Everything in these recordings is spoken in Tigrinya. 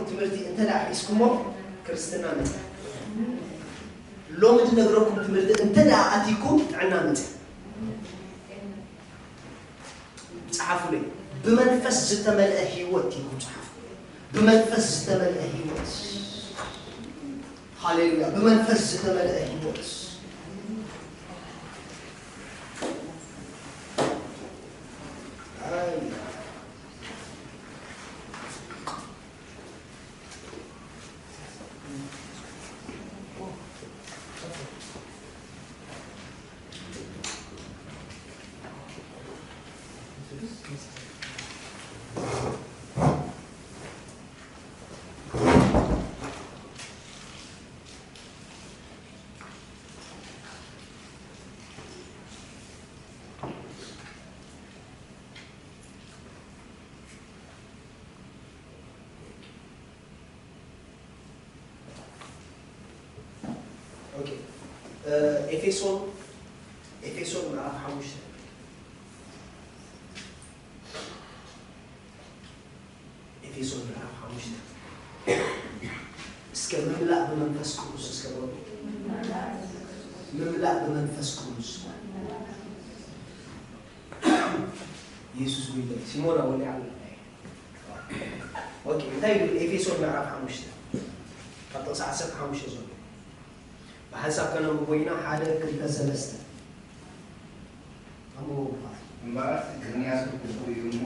ትምህርቲ እንተ ደኣ ሒዝኩሞ ክርስትና መጸ። ሎሚ ዝነግረኩም ትምህርቲ እንተ ደኣ ኣቲኩም ጥዕና መጸ። ጸሓፉለይ። ብመንፈስ ዝተመልአ ህይወት ኢልኩም ጸሓፉ። ብመንፈስ ዝተመልአ ህይወት። ሃሌሉያ። ብመንፈስ ዝተመልአ ህይወት። ኦኬ። ኤፌሶን፣ ኤፌሶን ምዕራፍ ሓሙሽተ። ኤፌሶን ምዕራፍ ሓሙሽተ። እስከ ምምላእ ብመንፈስ ቅዱስ እስከ በሉ። ምምላእ ብመንፈስ ቅዱስ። ኢየሱስ ጌታ። ሲሞና ወሊዓ። ኦኬ፣ እንታይ ይብል? ኤፌሶን ምዕራፍ ሓሙሽተ ካብ ጥቕሲ ዓሰርተ ሓሙሽተ ዘሎ ብሓንሳብ ከነንብቦ ኢና። ሓደ፣ ክልተ፣ ሰለስተ። ኣንብቦ። እምበኣርስ ምኽንያቱ ግቡእ እዩ እሞ፣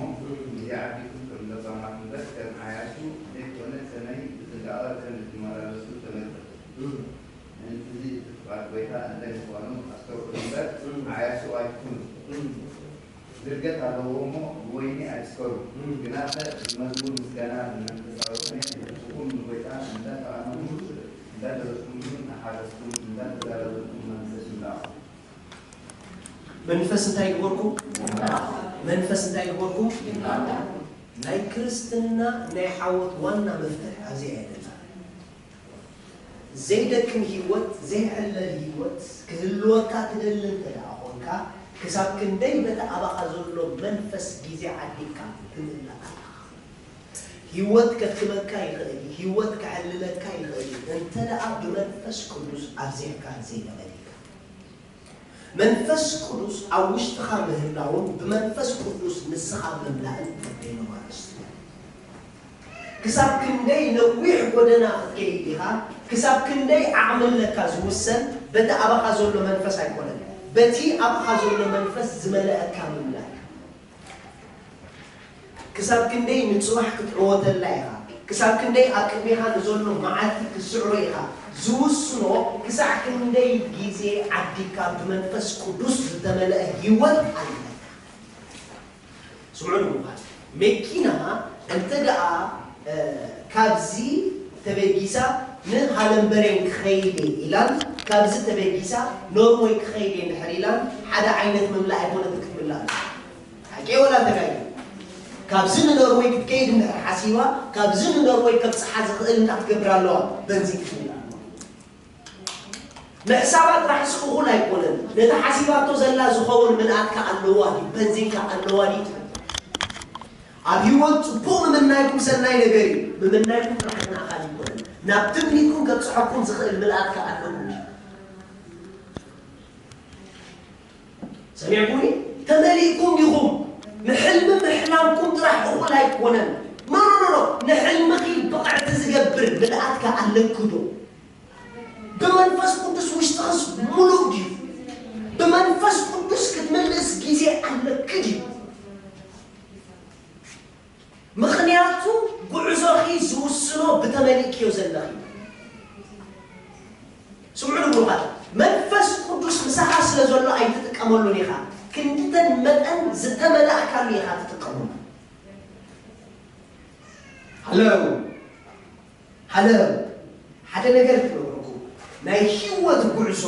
ግዜ ዓቢኩም ከም ለባማት እምበር ከም ዓያሹ ዘይኮነ፣ ከመይ ብጥንቃቐ ከም እትመላለሱ ተመልከቱ። ምእንቲ እዚ እቲ ፍቓድ ጐይታ እንታይ ምዃኑ ኣስተውዕሉ እምበር፣ ዓያሹ ኣይትኩኑ። ዝርገት ኣለዎ እሞ ብወይኒ ኣይትስከሩ። ግናኸ ብመዝሙር ምስጋና ብመንፈሳዊ ቅኔ ብልብኹም ንጐይታ እንዳተቓነኹም እንዳደረስኩምን እናሓረስኩም እንዳተዛረብኩም መንፈስ ይምላእኩም። መንፈስ እንታይ ይግበርኩም? መንፈስ እንታይ ይግበርኩም? ናይ ክርስትና ናይ ዓወት ዋና መፍትሕ ኣብዚ እያ ዘለና። ዘይደክም ህይወት፣ ዘይሕለል ህይወት ክህልወካ ትደሊ እንተ ደኣ ኾንካ፣ ክሳብ ክንደይ በቲ ኣባኻ ዘሎ መንፈስ ግዜ ዓዲግካ ትምእላ ኣለኻ? ህይወት ከድክመካ ይኽእል እዩ፣ ህይወት ከሕልለካ ይኽእል እዩ፣ እንተ ደኣ ብመንፈስ ቅዱስ ኣብዚሕካ ዘይተመሊእካ። መንፈስ ቅዱስ ኣብ ውሽጥኻ ምህላውን ብመንፈስ ቅዱስ ንስኻ ምምላእን ከበይኖም ኣርእስቱ። ክሳብ ክንደይ ነዊሕ ጎደና ክትከይድ ኢኻ፣ ክሳብ ክንደይ ዓቕሚ ኣለካ ዝውሰን በቲ ኣባኻ ዘሎ መንፈስ ኣይኮነን፣ በቲ ኣባኻ ዘሎ መንፈስ ዝመለአካ ምምላእ። ክሳብ ክንደይ ንጽባሕ ክትዕወተላ ኢኻ፣ ክሳብ ክንደይ ኣብ ቅድሜኻ ንዘሎ መዓልቲ ክትስዕሮ ኢኻ ዝውስኖ፣ ክሳዕ ክንደይ ግዜ ዓዲግካ ብመንፈስ ቅዱስ ዝተመልአ ህይወት ኣለካ። ስምዑ ንምባል፣ መኪና እንተ ደኣ፣ እ፣ ካብዚ ተበጊሳ ንሃለምበሬን ክኸይድ እየ ኢላን፣ ካብዚ ተበጊሳ ኖርወይ ክኸይድ እየ እንድሕር ኢላን፣ ሓደ ዓይነት ምምላእ ኣይኮነትን ክትምላእ። ሓቂ ወላ ተጋጊ? ካብዚ ንኖርወይ ክትከይድ እንድሕር ሓሲባ፣ ካብዚ ንኖርወይ ከብጽሓ ዝኽእል እንታይ ክትገብር ኣለዋ? በንዚን ክትምላእ ኣለዋ። ምሕሳባ ጥራሕ እሱ እኹል ኣይኮነን። ነቲ ሓሲባቶ ዘላ ዝኸውን ምልኣት ከኣ ኣለዋ ድዩ? በንዚን ከኣ ኣለዋ ድዩ ትብል? ኣብ ህይወት ጽቡቕ ምምናይኩም ሰናይ ነገር እዩ። ምምናይኩም ጥራሕ ግን ኣኻሊ ኣይኮነን። ናብ ትምኒትኩም ከብጽሐኩም ዝኽእል ምልኣት ከኣ ኣለኩም ድዩ? ሰሚዕኩምኒ? ተመሊእኩም ዲኹም? ንሕልሚ ምሕላምኩም ጥራሕ እኹል ኣይኮነን። ኖ፣ ኖ፣ ኖ፣ ኖ። ንሕልምኺ ብቕዕቲ ዝገብር ምልኣት ከኣ ኣለኪ ዶ? ብመንፈስ ቅዱስ ውሽጥኽስ ሙሉእ ድዩ? ብመንፈስ ቅዱስ ክትምልእስ ግዜ ኣለኪ ድዩ? ምኽንያቱ ጉዕዞኺ ዝውስኖ ብተመሊእክዮ ዘለኺ። ስምዑ ንብሩኻት፣ መንፈስ ቅዱስ ምሳኻ ስለ ዘሎ ኣይትጥቀመሉን ኢኻ። ክንድተን መጠን ዝተመላእካሉ ኢኻ ትጥቀመሉ። ሃሎ፣ ሃሎ፣ ሓደ ነገር ክነግረኩም። ናይ ህይወት ጉዕዞ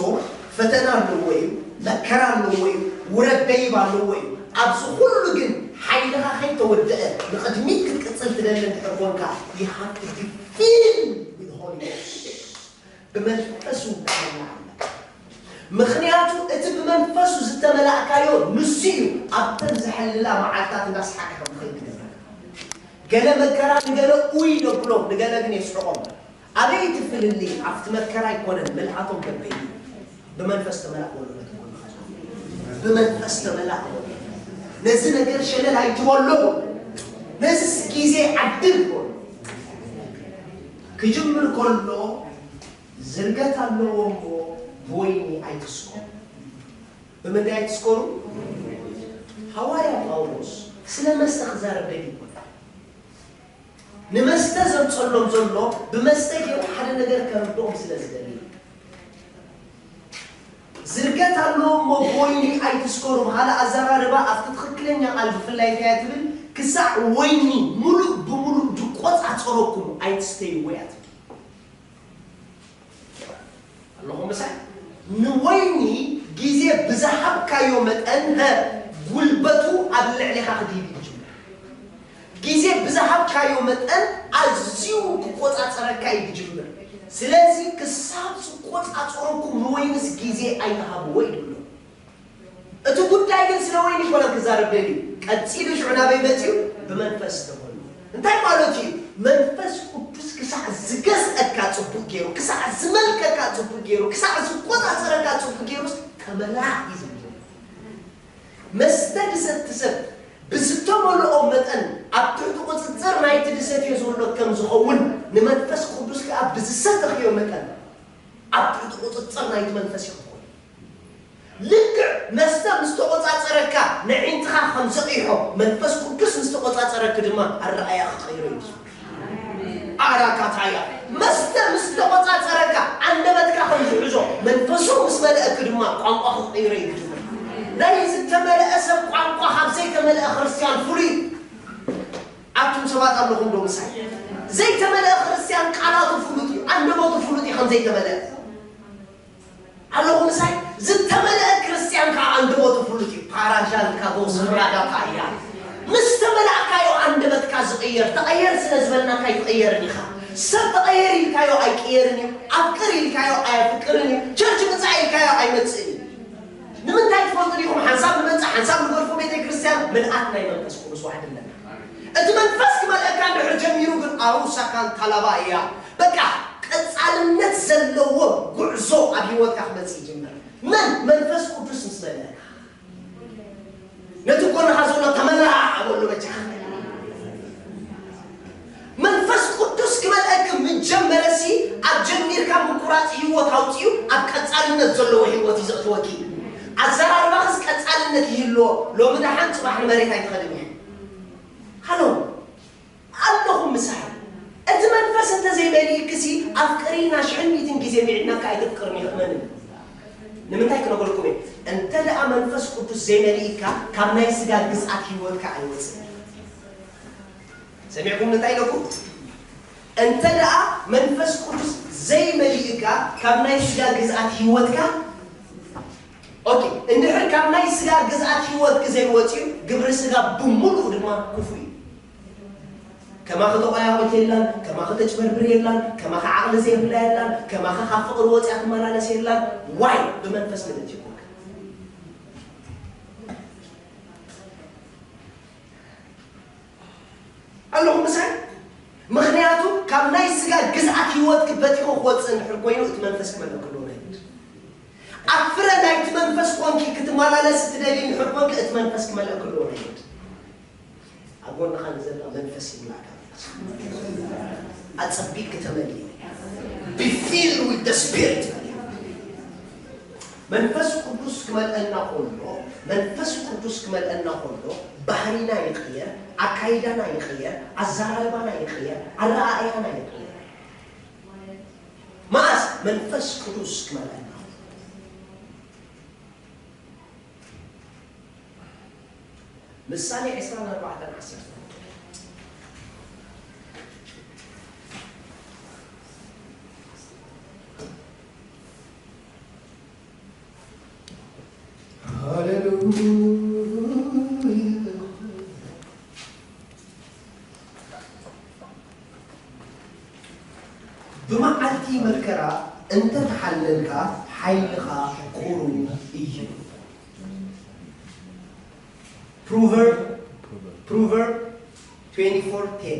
ፈተና ኣለዎ እዩ፣ መከራ ኣለዎ እዩ፣ ውረድ ደይብ ኣለዎ እዩ። ኣብዚ ኩሉ ግን ሓይልኻ ከይተወደአ ንቕድሚት ክትቅጽል ትደሊ እንድሕር ኮንካ፣ you have to be filled with Holy Ghost። ብመንፈሱ ክትመልእ ኣለካ። ምኽንያቱ እቲ ብመንፈሱ ዝተመላእካዮ ንሱ እዩ ኣብተን ዘሕልላ መዓልታት እንዳስሓቀ ከም ትኸይድ ትገብረካ። ገለ መከራ ንገለ ኡይ ነብሎም፣ ንገለ ግን የስሕቖም። ኣበይ እቲ ፍልልይ? ኣብቲ መከራ ኣይኮነን ምልኣቶም በበይ እዩ። ብመንፈስ ተመላእ በሎ ነቲ ጎንኻ ዘሎ። ብመንፈስ ተመላእ በሎ። ነዚ ነገር ሸለል ኣይትበሎ። ነዚስ ግዜ ዓድል በሎ። ክጅምር ከሎ ዝርገት ኣለዎ እሞ ብወይኒ ኣይትስከሩ። ብምንታይ ኣይትስከሩ? ሃዋርያ ጳውሎስ ስለ መስተ ክዛረብ ደልዩ ይኮነ። ንመስተ ዘምጸሎም ዘሎ ብመስተ ገይሩ ሓደ ነገር ከረድኦም ስለ ዝደሊ። ዝርገት ኣለዎ እሞ ብወይኒ ኣይትስከሩ። ብኻልእ ኣዘራርባ ኣብቲ ትኽክለኛ ቃል ብፍላይ እንታይ እያ ትብል? ክሳዕ ወይኒ ሙሉእ ብሙሉእ ድቆጻጸረኩም ኣይትስተይዎ እያ ትብል። ኣለኹም ምሳይ? ንወይኒ ግዜ ብዝሃብካዮ መጠን፣ ሀ፣ ጉልበቱ ኣብ ልዕሌኻ ክድይብ እዩ ዝጅምር። ግዜ ብዝሃብካዮ መጠን ኣዝዩ ክቆጻጸረካ እዩ ዝጅምር። ስለዚ ክሳብ ዝቆጻጸረኩም ንወይንስ ግዜ ኣይትሃብዎ እዩ ዝብሎ። እቲ ጉዳይ ግን ስለ ወይኒ ይኮነን ክዛረብ ደልዩ። ቀጺሉ ሽዑ ናበይ መጺኡ? ብመንፈስ ተመልኡ። እንታይ ማለት እዩ? መንፈስ ቅዱስ ክሳዕ ዝገዝአካ ጽቡቅ ገይሩ፣ ክሳዕ ዝመልከካ ጽቡቅ ገይሩ፣ ክሳዕ ዝቆጻጸረካ ጽቡቅ ገይሩስ ተመላእ እዩ ዝብል። መስተ ዝሰቲ ሰብ ብዝተመልኦ መጠን ኣብ ትሕቲ ቁጽጽር ናይቲ ዝሰትዮ ዘሎ ከም ዝኸውን፣ ንመንፈስ ቅዱስ ከኣ ብዝሰተኽዮ መጠን ኣብ ትሕቲ ቁጽጽር ናይቲ መንፈስ እዩ ክኸውን። ልክዕ መስተ ምስ ተቆጻጸረካ፣ ነዒንትኻ ከም ዘቕይሖ፣ መንፈስ ቅዱስ ምስ ተቆጻጸረኪ ድማ ኣረኣእያ ክቐይሮ እዩ። ኣራካታያ መስተ ምስ ተቆጻጸረካ፣ ኣንደበትካ ከም ዝሕዞ፣ መንፈሱ ምስ መለእኪ ድማ ቋንቋ ክቐይሮ እዩ። ናይ ዝተመለአ ሰብ ቋንቋ ካብ ዘይተመለአ ክርስትያን ፍሉይ። ኣቱም ሰባት ኣለኹም ዶ ምሳይ? ዘይተመለአ ክርስትያን ቃላቱ ፍሉጥ እዩ፣ ኣንደበቱ ፍሉጥ እዩ ከም ዘይተመለአ። ኣለኹም ምሳይ? ዝተመለአ ክርስትያን ከዓ ኣንደበቱ ፍሉጥ እዩ። ፓራሻል ካቦስ ፍራዳታ እያ። ምስ ተመላእካዮ ኣንደበትካ ዝቕየር፣ ተቐየር ስለ ዝበልናካ ኣይትቕየርን ኢኻ። ሰብ ተቐየር ኢልካዮ ኣይቅየርን እዩ። ኣፍቅር ኢልካዮ ኣየፍቅርን እዩ። ቸርች ምጻእ ኢልካዮ ኣይመጽእን እዩ። ንምንታይ ትፈልጡ ዲኹም? ሓንሳብ ንመጽእ፣ ሓንሳብ ንገድፎ ቤተ ክርስትያን። ምልኣት ናይ መንፈስ ቅዱስ ዋሕድነት። እቲ መንፈስ ክመልአካ እንድሕር ጀሚሩ ግን ኣውሳካን ታላባ እያ። በቃ ቀጻልነት ዘለዎ ጉዕዞ ኣብ ህይወትካ ክመጽእ ይጅምር። መን? መንፈስ ቅዱስ ምስ መለአካ። ነቲ ጎንኻ ዘሎ ተመላእ በሎ በጃኻ። መንፈስ ቅዱስ ክመልአክ ምጀመረሲ ኣብ ጀሚርካ ምቁራጽ ህይወት ኣውጺኡ ኣብ ቀጻልነት ዘለዎ ህይወት እዩ ዘእትወኪ። ኣዘራርባኽስ ቀጻልነት ይህልዎ። ሎሚ ደሓን ጽባሕ ንመሬት ኣይትኸድን እየ። ሃሎ። ኣለኹም ምሳይ። እቲ መንፈስ እንተዘይመሊእክሲ ኣፍቅሪና ሽሕን ሚእትን ግዜ ሚዒድናካ ኣይተፍቅርን እዩ ክመንን። ንምንታይ ክነግረኩም እየ? እንተ ደኣ መንፈስ ቅዱስ ዘይመሊእካ ካብ ናይ ስጋ ግዝኣት ህይወትካ ኣይወፅእ። ሰሚዕኩም እንታይ ኢለኩም? እንተ ደኣ መንፈስ ቅዱስ ዘይመሊእካ ካብ ናይ ስጋ ግዝኣት ህይወትካ ኦኬ፣ እንድሕር ካብ ናይ ስጋ ግዝኣት ህይወትክ ዘይወፅዩ ግብሪ ስጋ ብምሉእ ድማ ክፉእ እዩ። ከማኺ ተቆያቑት የላን፣ ከማኺ ተጭበርብር የላን፣ ከማኺ ዓቕሊ ዘይብላ የላን፣ ከማኺ ካብ ፍቕሪ ወፂኣ ትመላለስ የላን። ዋይ ብመንፈስ ንብት ይኮንካ። ኣለኹም ምሳይ? ምኽንያቱ ካብ ናይ ስጋ ግዝኣት ህይወትክ በቲኹ ክወፅእ እንድሕር ኮይኑ እቲ መንፈስ ክመልእ ክልዎ ናይ ግድ። ኣብ ፍረ ናይቲ መንፈስ ኮንኪ ክትመላለስ ትደሊ እንድሕር ኮንኪ እቲ መንፈስ ክመልእ ክልዎ ናይ ግድ። ኣብ ጎንኻ ንዘላ መንፈስ ይምላእካ። ኣጸቢቅ ከተመልእ። Be filled with the spirit። መንፈስ ቅዱስ ክመልአና ከሎ፣ መንፈስ ቅዱስ ክመልአና ከሎ ባህሪና ይቕየር፣ ኣካይዳና ይቕየር፣ ኣዘራርባና ይቕየር፣ ኣረኣእያና ይቕየር። መዓስ መንፈስ ቅዱስ ክመልአና ከሎ? ምሳሌ ዕስራን ኣርባዕተን ዓሰርተ። ሃሌሉያ። ብመዓልቲ መከራ እንተ ተሓለልካ ሓይልኻ ቁሩብ እዩ። ፕሮቨርብ ፕሮቨርብ twenty-four ten.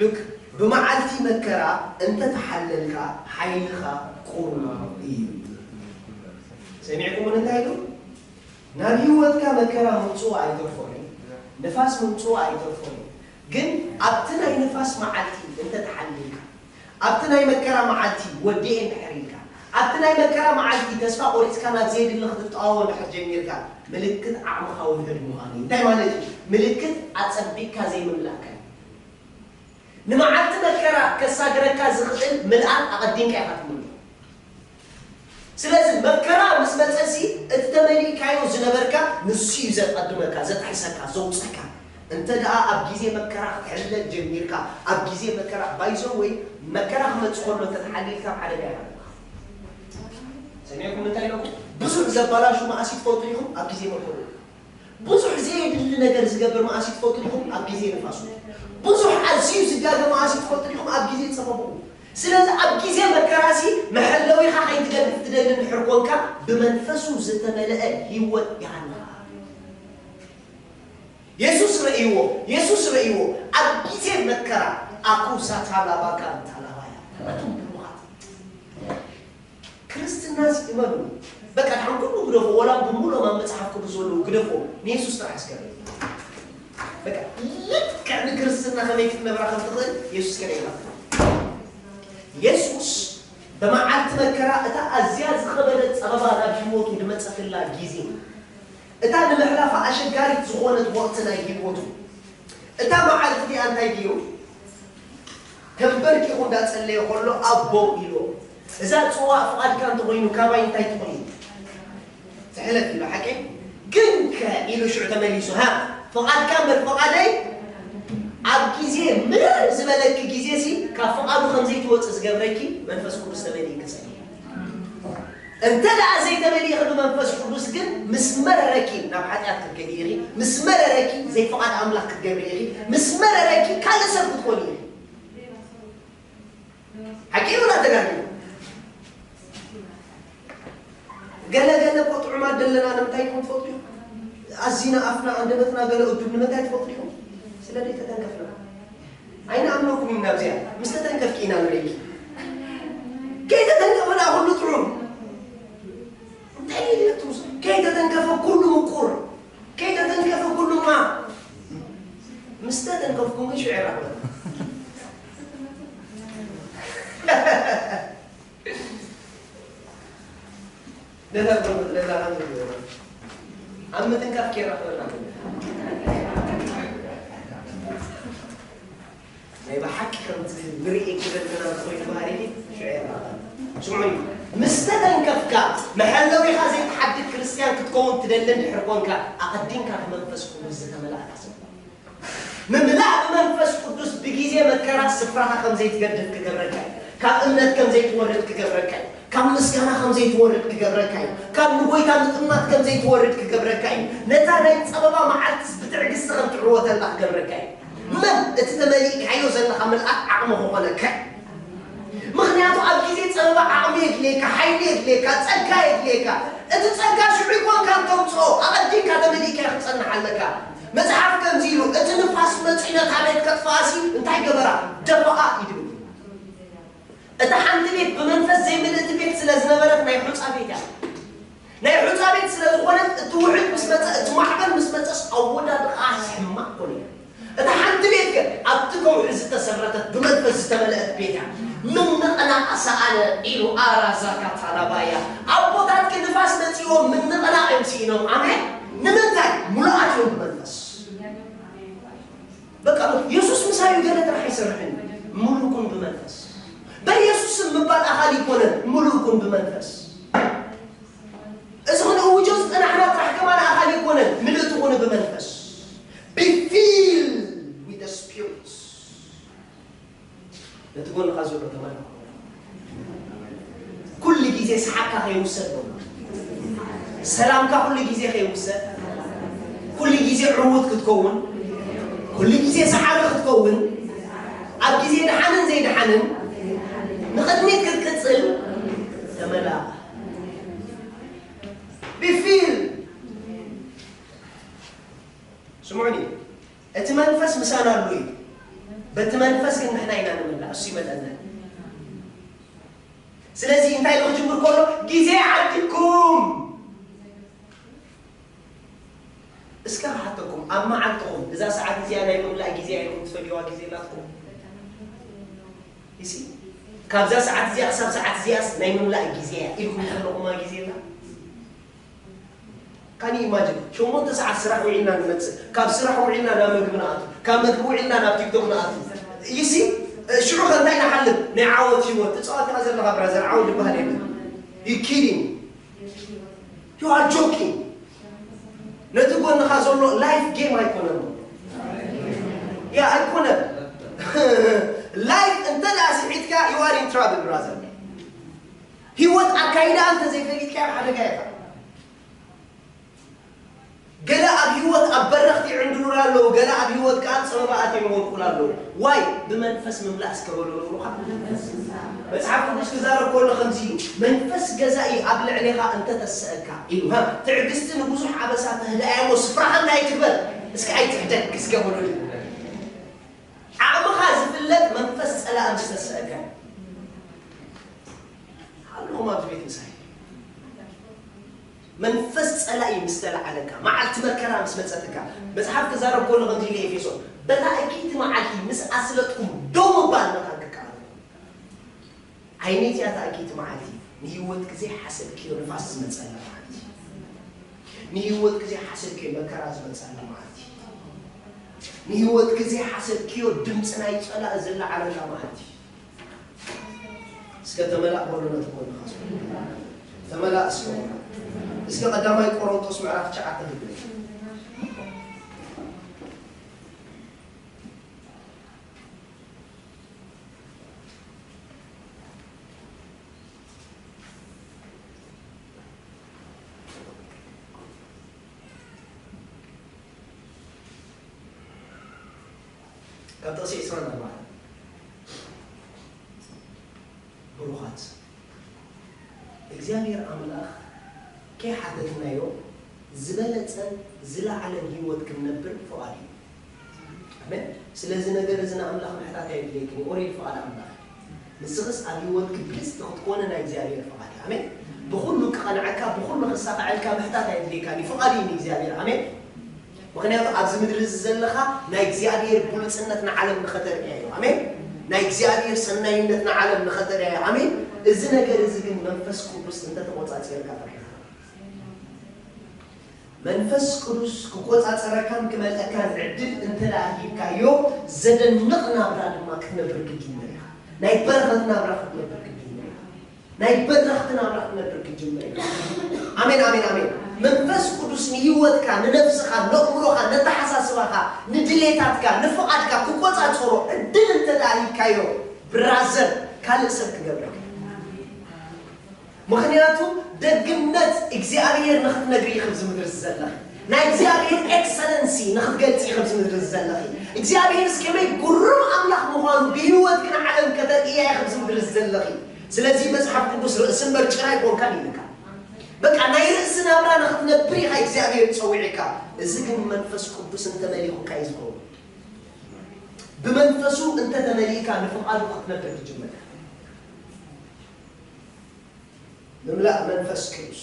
ሉክ፣ ብመዓልቲ መከራ እንተተሓለልካ ሓይልኻ ቁሩብ እዩ። ሰሚዕኩም እንታይ ኢሉ? ናብ ህይወትካ መከራ ምምፅኡ ኣይተርፎን እዩ፣ ንፋስ ምምፅኡ ኣይተርፎን እዩ። ግን ኣብቲ ናይ ንፋስ መዓልቲ እንተተሓሊልካ፣ ኣብቲ ናይ መከራ መዓልቲ ወዲኤ እንድሕር ኢልካ፣ ኣብቲ ናይ መከራ መዓልቲ ተስፋ ቆሪፅካ ናብ ዘየድሊ ክትጠዋወ እንድሕር ጀሚርካ፣ ምልክት ዓቕምኻ ውሑድ ምዃኑ እዩ። እንታይ ማለት እዩ? ምልክት ኣፀቢቕካ ዘይምምላእካ እዩ። ንመዓልቲ መከራ ከሳግረካ ዝኽእል ምልኣት ኣቐዲምካ ኢኻ ትምልኦ። ስለዚ መከራ ምስ መጸሲ እቲ ተመሊእካዮ ዝነበርካ ንሱ እዩ ዘቐድመካ፣ ዘጥሕሰካ፣ ዘውጸካ። እንተ ደኣ ኣብ ግዜ መከራ ክትሕለል ጀሚርካ፣ ኣብ ግዜ መከራ ባይዞ ወይ መከራ ክመጽእ ከሎ እንተ ተሓሊልካ ኣብ ሓደጋ ኢኻ ዘለኻ። ሰሚዕኩም እንታይ ኢለኩም? ብዙሕ ዘባላሹ መኣሲ ትፈልጡ ኢኹም ኣብ ግዜ መከራ። ብዙሕ ዘየድሊ ነገር ዝገብር መኣሲ ትፈልጡ ዲኹም? ኣብ ግዜ ንፋሱ። ብዙሕ ኣዝዩ ዝጋገ መኣሲ ትፈልጡ ዲኹም? ኣብ ግዜ ጸበብኡ። ስለዚ ኣብ ግዜ መከራሲ መሐለዊኻ ከይትገድፍ ትደሊ እንድሕር ኮንካ፣ ብመንፈሱ ዝተመልአ ህይወት ይሃልኻ። የሱስ ረእይዎ፣ የሱስ ረእይዎ። ኣብ ግዜ መከራ ኣኩ ሳታላባካ ታላባያ ኣቱም ብሩኻት። ክርስትና እዚ እመኑ። በቃ ድሓን ኩሉ ግደፎ፣ ወላ ብምሉኦም ኣብ መጽሓፍ ቅዱስ ዘለዉ ግደፎ፣ ንየሱስ ጥራሕ እስከ። በቃ ልክዕ ንክርስትና ከመይ ክትነብራ ከም ትኽእል የሱስ ከርእየና። የሱስ ብመዓልቲ መከራ እታ ኣዝያ ዝኸበደት ጸበባ ናብ ህይወቱ ዝመጸትላ ግዜ፣ እታ ንምሕላፋ ኣሸጋሪት ዝኾነት ወቕቲ ናይ ህይወቱ፣ እታ መዓልቲ እቲኣ እንታይ ድዩ? ተንበርኪኹ እንዳጸለየ ከሎ፣ "ኣቦ" ኢሉ፣ "እዛ ጽዋእ ፍቓድካ እንተኾይኑ፣ ካባይ እንታይ ትኾይኑ? ትሕለፍ" ኢሉ፣ ሓቀይ? "ግንከ" ኢሉ ሽዑ ተመሊሱ፣ "ሃ፣ ፍቓድካ እምበር ፍቓደይ?" ኣብ ግዜ ምርር ዝበለኪ ግዜሲ፣ ካብ ፍቓዱ ከም ዘይትወጽእ ዝገብረኪ መንፈስ ቅዱስ ተመሊእኪ ጸልዪ። እንተ ደኣ ዘይተመሊእኺ ብመንፈስ ቅዱስ ግን፣ ምስ መረረኪ ናብ ሓጢኣት ክትከዲ ኢኺ፣ ምስ መረረኪ ዘይፍቓድ ኣምላኽ ክትገብሪ ኢኺ፣ ምስ መረረኪ ካልእ ሰብ ክትኾኒ ኢኺ። ሓቂ ይኹን ኣተጋጊ? ገለ ገለ እኮ ጥዑማት ደለና ንምንታይ ኢኹም ትፈልጡ ኢኹም? ኣዚና ኣፍና ኣንደበትና ገለ እዱብ ንምንታይ ትፈልጡ ኢኹም? ስለ ዘይተተንከፍና። ኣይንኣምነኩም ኢና ኣብዚኣ። ምስ ተተንከፍኪ ኢና ንርእየኪ። ከይተተንከፈ ደኣ ኩሉ ጥዑም። እንታይ ኢሉ የትውስ? ከይተተንከፈ ኩሉ ምቁር። ከይተተንከፈ ኩሉ ማ። ምስ ተተንከፍኩም ግን ሽዑ ይራኸበና። ነዛ ነዛ ኣብ ምትንካፍ ከይራኸበና። ናይ ብሓቂ ከምቲ ንርኢ ክበልና ኮይኑ ባህሪ ሽዑ የራኸብ። ስምዑኒ፣ ምስ ተተንከፍካ መሐለዊኻ ዘይትሓድግ ክርስትያን ክትከውን ትደሊ እንድሕር ኮንካ፣ ኣቐዲምካ ብመንፈስ ቅዱስ ዝተመላእካ ሰብ። ምምላእ ብመንፈስ ቅዱስ ብግዜ መከራ ስፍራኻ ከም ዘይትገድፍ ክገብረካ እዩ። ካብ እምነት ከም ዘይትወርድ ክገብረካ እዩ። ካብ ምስጋና ከም ዘይትወርድ ክገብረካ እዩ። ካብ ንጎይታ ምጥማት ከም ዘይትወርድ ክገብረካ እዩ። ነታ ናይ ጸበባ መዓልትስ ብትዕግስቲ ከም ትዕወተላ ክገብረካ እዩ። መን እቲ ተመሊእካዮ ዘለኻ ምልኣት ዓቕሚ ክኾነካ እዩ። ምኽንያቱ ኣብ ግዜ ጸበባ ዓቕሚ የድልየካ፣ ሓይሊ የድልየካ፣ ጸጋ የድልየካ። እቲ ጸጋ ሽዑ ይኮንካ እተውጽኦ፣ ኣቐዲምካ ተመሊእካ ክትጸንሕ ኣለካ። መጽሓፍ ከምዚ ኢሉ፣ እቲ ንፋስ መጺኡ ነታ ቤት ከጥፍኣሲ እንታይ ገበራ? ደፍኣ እዩ ዝብል። እታ ሓንቲ ቤት ብመንፈስ ዘይምልእቲ ቤት ስለ ዝነበረት ናይ ሑጻ ቤት እያ። ናይ ሑጻ ቤት ስለ ዝኾነት እቲ ውሕጅ ምስ መጸ፣ እቲ ማዕበል ምስ መጸስ ኣወዳድቓ ሕማቕ ኮነ። እታ ሓንቲ ቤት ከ ኣብቲ ከውሒ ዝተሰረተት ብመንፈስ ዝተመልአት ቤት እያ። ምንቕናቕ ሰኣነ ኢሉ ኣራዛካ ታላባያ። ኣቦታትኪ ንፋስ መጺዎ ምንቕናቕ እዮም ስኢኖም። ኣሜን። ንምንታይ? ሙሉኣት እዮም ብመንፈስ። በቃ የሱስ ምሳዩ ገለ ጥራሕ ኣይሰርሕን እዩ። ሙሉ ኩን ብመንፈስ። በኢየሱስ ስም ምባል ኣኻሊ ኣይኮነን። ሙሉ ኩን ብመንፈስ። እዚ ክንእውጆ ዝጸናሕና ጥራሕ ከማን ኣኻሊ ኣይኮነን። ምልእቲ ኩኑ ብመንፈስ። Be filled with the Spirit. ነቲ ጎንኻ ዘሎ ተማን ኩሉ ግዜ ሰሓቅካ ከይውሰድ፣ ሰላምካ ኩሉ ግዜ ከይውሰድ፣ ኩሉ ግዜ ዕውት ክትከውን፣ ኩሉ ግዜ ሰሓቢ ክትከውን፣ ኣብ ግዜ ደሓንን ዘይደሓንን ንቕድሚት ክትቅጽል ተመላ። Be filled. ስምዑኒ፣ እቲ መንፈስ ንሕና ኢና ንመላእ፣ እሱ ይመልኣና። ስለዚ እንታይ ኢሉ ክጅምር ከሎ፣ ግዜ ዓዲኩም። እስከ ክሓተኩም፣ ኣብ መዓልትኹም እዛ ሰዓት እዚኣ ናይ ምምላእ ግዜ ኢኹም ትፈልዩዋ ግዜ ናትኩም? ይሲ፣ ካብዛ ሰዓት እዚኣ ክሳብ ሰዓት እዚኣስ ናይ ምምላእ ግዜ እያ ኢልኩም ዝፈለኹማ ግዜ የላ? ካን ኢማጅን ሸሞንተ ሰዓት ስራሕ ውዒልና ንመፅእ፣ ካብ ስራሕ ውዒልና ናብ መግቢ ንኣቱ፣ ካብ መግቢ ውዒልና ናብ ቲክቶክ ንኣቱ። ይሲ፣ ሽዑ ከ እንታይ ንሓልም? ናይ ዓወት ህይወት ትፃወት ኢኻ ዘለኻ ብራዘር። ዓወት ዝበሃል የለን። You kidding? You are joking. ነቲ ጎንኻ ዘሎ ላይፍ ጌም ኣይኮነን። ያ ኣይኮነን። ላይፍ እንተ ደኣ ስሒትካ you are in trouble brother። ህይወት ኣካይዳ እንተ ዘይፈሊጥካ ሓደጋ ኢኻ። ገለ ኣብ ህይወት ኣብ በረኽቲ ይዕንድሩላ ኣለዉ፣ ገለ ኣብ ህይወት ከኣ ኣብ ጸበባ ኣትዮም ይወድቁላ ኣለዉ። ዋይ? ብመንፈስ ምምላእ እስከ በሉ ንብሩኻ። መጽሓፍ ቅዱስ ክዛረብ ከሎ ከምዚ እዩ፣ መንፈስ ገዛኢ ኣብ ልዕሌኻ እንተ ተስአካ ኢሉ። ሃ፣ ትዕግስቲ ንብዙሕ ኣበሳ ተህድኣ እሞ ስፍራኻ እንታይ ትግበር? እስከ ኣይትሕደግ እስከ በሉ። ዓቕምኻ ዝፍለጥ መንፈስ ጸላኢ ምስ ተስአካ። ኣለኹም ኣብዚ ቤት ምሳይ። መንፈስ ጸላኢ ምስ ተለዓለካ፣ መዓልቲ መከራ ምስ መጸትካ፣ መጽሓፍ ክዛረብ ከሎ ከምዚ ኢሉ ኤፌሶን፣ በታ እኪይቲ መዓልቲ ምስ ኣስለጥኩም ደው ምባል መታን ክከኣል። ዓይነይቲ እያ እታ እኪይቲ መዓልቲ፣ ንህይወት ግዜ ሓሰብክዮ ንፋስ ዝመጸላ መዓልቲ፣ ንህይወት ግዜ ሓሰብክዮ መከራ ዝመጸላ መዓልቲ፣ ንህይወት ግዜ ሓሰብክዮ ድምፂ ናይ ጸላኢ ዝለዓለላ መዓልቲ። እስከ ተመላእ በሉ ነቲ ጎንኻ። ተመላእ እስከ። እስከ ቀዳማይ ቆሮንቶስ ምዕራፍ ትሽዓተ ክብል። ካብ ጥቕሲ ዕስራን ኣርባዕተን። ብሩኻት፣ እግዚኣብሔር ኣምላኽ ከይሓተትናዮ ዝበለጸን ዝለዓለን ህይወት ክንነብር ፍቓድ እዩ። ኣሜን። ስለዚ ነገር እዚ ንኣምላኽ ምሕታት ኣየድልየክን እዩ። ኦሬዲ ፍቓድ ኣምላኽ እዩ። ንስኽስ ኣብ ህይወት ግልጽቲ ክትኮነ ናይ እግዚኣብሔር ፍቓድ እዩ። ኣሜን። ብኹሉ ክቐንዐካ፣ ብኹሉ ክሳኻዐልካ ምሕታት ኣየድልየካን እዩ። ፍቓድ እዩ ንእግዚኣብሔር። ኣሜን። ምኽንያቱ ኣብዚ ምድሪ እዚ ዘለኻ ናይ እግዚኣብሔር ብሉጽነት ንዓለም ንኸተርእያ እዩ። ኣሜን። ናይ እግዚኣብሔር ሰናይነት ንዓለም ንኸተርእያ እዩ። ኣሜን። እዚ ነገር እዚ ግን መንፈስ ቅዱስ እንተተቖጻጺርካ ጥራሕ ኢኻ። መንፈስ ቅዱስ ክቆጻጸረካን ክመልአካን ዕድል እንተ ደኣ ሂብካዮ፣ ዘደንቕ ናብራ ድማ ክትነብር ክትጅምር ኢኻ። ናይ በረኸት ናብራ ክትነብር ክትጅምር ኢኻ። ናይ በረኸት ናብራ ክትነብር ክትጅምር ኢኻ። ኣሜን፣ ኣሜን፣ ኣሜን። መንፈስ ቅዱስ ንህይወትካ፣ ንነፍስኻ፣ ነእምሮኻ፣ ነተሓሳስባኻ፣ ንድሌታትካ፣ ንፍቓድካ ክቆጻጸሮ ዕድል እንተ ደኣ ሂብካዮ፣ ብራዘር፣ ካልእ ሰብ ክገብረካ። ምኽንያቱ ደግነት እግዚኣብሔር ንኽትነግሪ ኢኺ ኣብዚ ምድሪ ዘለኺ። ናይ እግዚኣብሔር ኤክሰለንሲ ንኽትገልጺ ኢኺ ኣብዚ ምድሪ ዘለኺ። እግዚኣብሔር ከመይ ግሩም ኣምላኽ ምዃኑ ብህይወትኪ ንዓለም ከተርእያ ኢኺ ኣብዚ ምድሪ ዘለኺ። ስለዚ መጽሓፍ ቅዱስ ርእሲ እምበር ጭራ ኣይኮንካን ኢልካ። በቃ ናይ ርእሲ ናብራ ንኽትነብር ኢኻ እግዚኣብሔር ጸዊዕካ። እዚ ግን መንፈስ ቅዱስ እንተመሊኹካ እዩ ዝኸውን። ብመንፈሱ እንተተመሊእካ ንፍቓዱ ክትነብር ትጅምር። ምምላእ መንፈስ ቅዱስ።